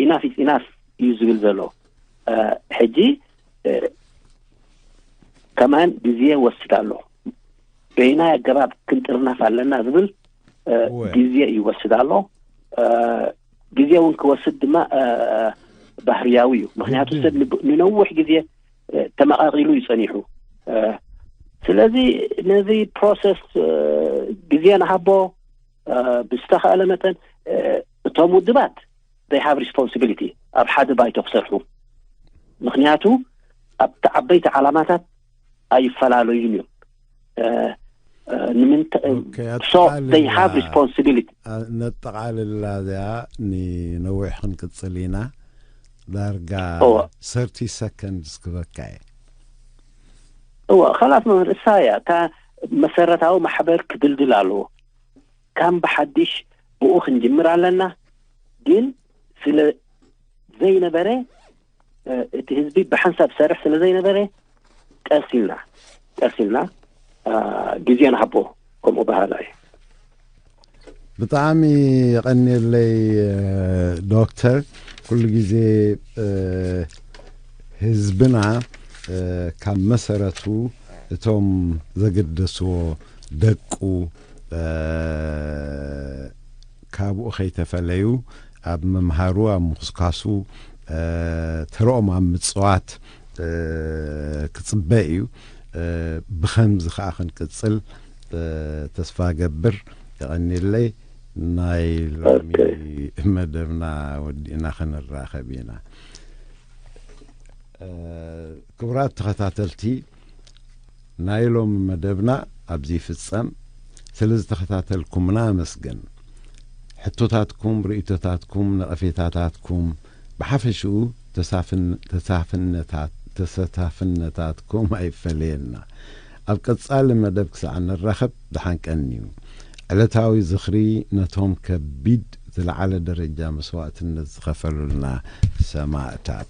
enough is enough እዩ ዝብል ዘሎ። እ፣ ሕጂ፣ እ፣ ከማን ግዜ ይወስድ ኣሎ። በየናይ ኣገባብ ክንጥርነፍ ኣለና ዝብል፣ እ፣ እወ። ግዜ ይወስድ ኣሎ። እ፣ ግዜ እውን ክወስድ ድማ፣ እ፣ ባህርያዊ እዩ። ምኽንያቱ ግድን ሰብ እዩ። ንብ-፣ ንነዊሕ ግዜ፣ እ፣ ተመቓቒሉ እዩ ጸኒሑ። እ፣ ስለዚ ነዚ ፕሮሰስ፣ እ፣ ግዜ ንሃቦ፣ እ፣ ብዝተኻእለ መጠን፣ እ፣ እቶም ውድባት they have responsibility ኣብ ሓደ ባይቶ ክሰርሑ። ምኽንያቱ ኣብቲ ዓበይቲ ዓላማታት ኣይፈላለዩን እዮም። እ፣ እ፣ ንምንታ-፣ ኦኬ፣ so they have ኣጠቓልላ፣ responsibility። ኣ-፣ ነጠቓልላ እዚኣ ንነዊሕ ክንቅጽል ኢና። ዳርጋ እወ። ሰርቲ ሰከንድስ ክበካ እየ። እወ፣ ኸላስ መምህር፣ እሳ እያ እታ መሰረታዊ ማሕበር ክድልድል ኣለዎ። ካም ብሓድሽ ብኡ ክንጅምር ኣለና። ግን ስለ ዘይነበረ፣ እ፣ እቲ ህዝቢ ብሓንሳብ ዝሰርሕ ስለ ዘይነበረ ቀስ ኢልና፣ ቀስ ኢልና፣ እ፣ ግዜ ንሃቦ፣ ከምኡ በሃላ እዩ። ብጣዕሚ የቐንየለይ፣ እ፣ ዶክተር። ኩሉ ግዜ፣ እ፣ ህዝብና፣ እ፣ ካብ መሰረቱ እቶም ዘገደስዎ ደቁ፣ እ፣ ካብኡ ከይተፈለዩ ኣብ ምምሃሩ፣ ኣብ ምኹስካሱ፣ እ፣ ተረኦም ኣብ ምጽዋት፣ እ፣ ክጽበ እዩ። እ፣ ብኸምዚ ከኣ ክንቅጽል፣ እ፣ ተስፋ ገብር። የቐንየለይ። ናይ ሎሚ ኦኬ። መደብና ወዲእና፣ ክንራኸብ ኢና። እ፣ ክቡራት ተኸታተልቲ፣ ናይ ሎሚ መደብና ኣብዚ ይፍጸም። ስለ ዝተኸታተልኩምና ኣመስግን። ሕቶታትኩም፣ ርእይቶታትኩም፣ ነቐፌታታትኩም፣ ብሓፈሽኡ ተሳፍን-፣ ተሳፍነታት-፣ ተሰታፍነታትኩም ኣይፈለየና። ኣብ ቀጻሊ መደብ ክሳዕ ንራኸብ፣ ደሓን ቀንዩ። ዕለታዊ ዝኽሪ ነቶም ከቢድ ዝለዓለ ደረጃ መስዋእትነት ዝኸፈሉልና ሰማእታት።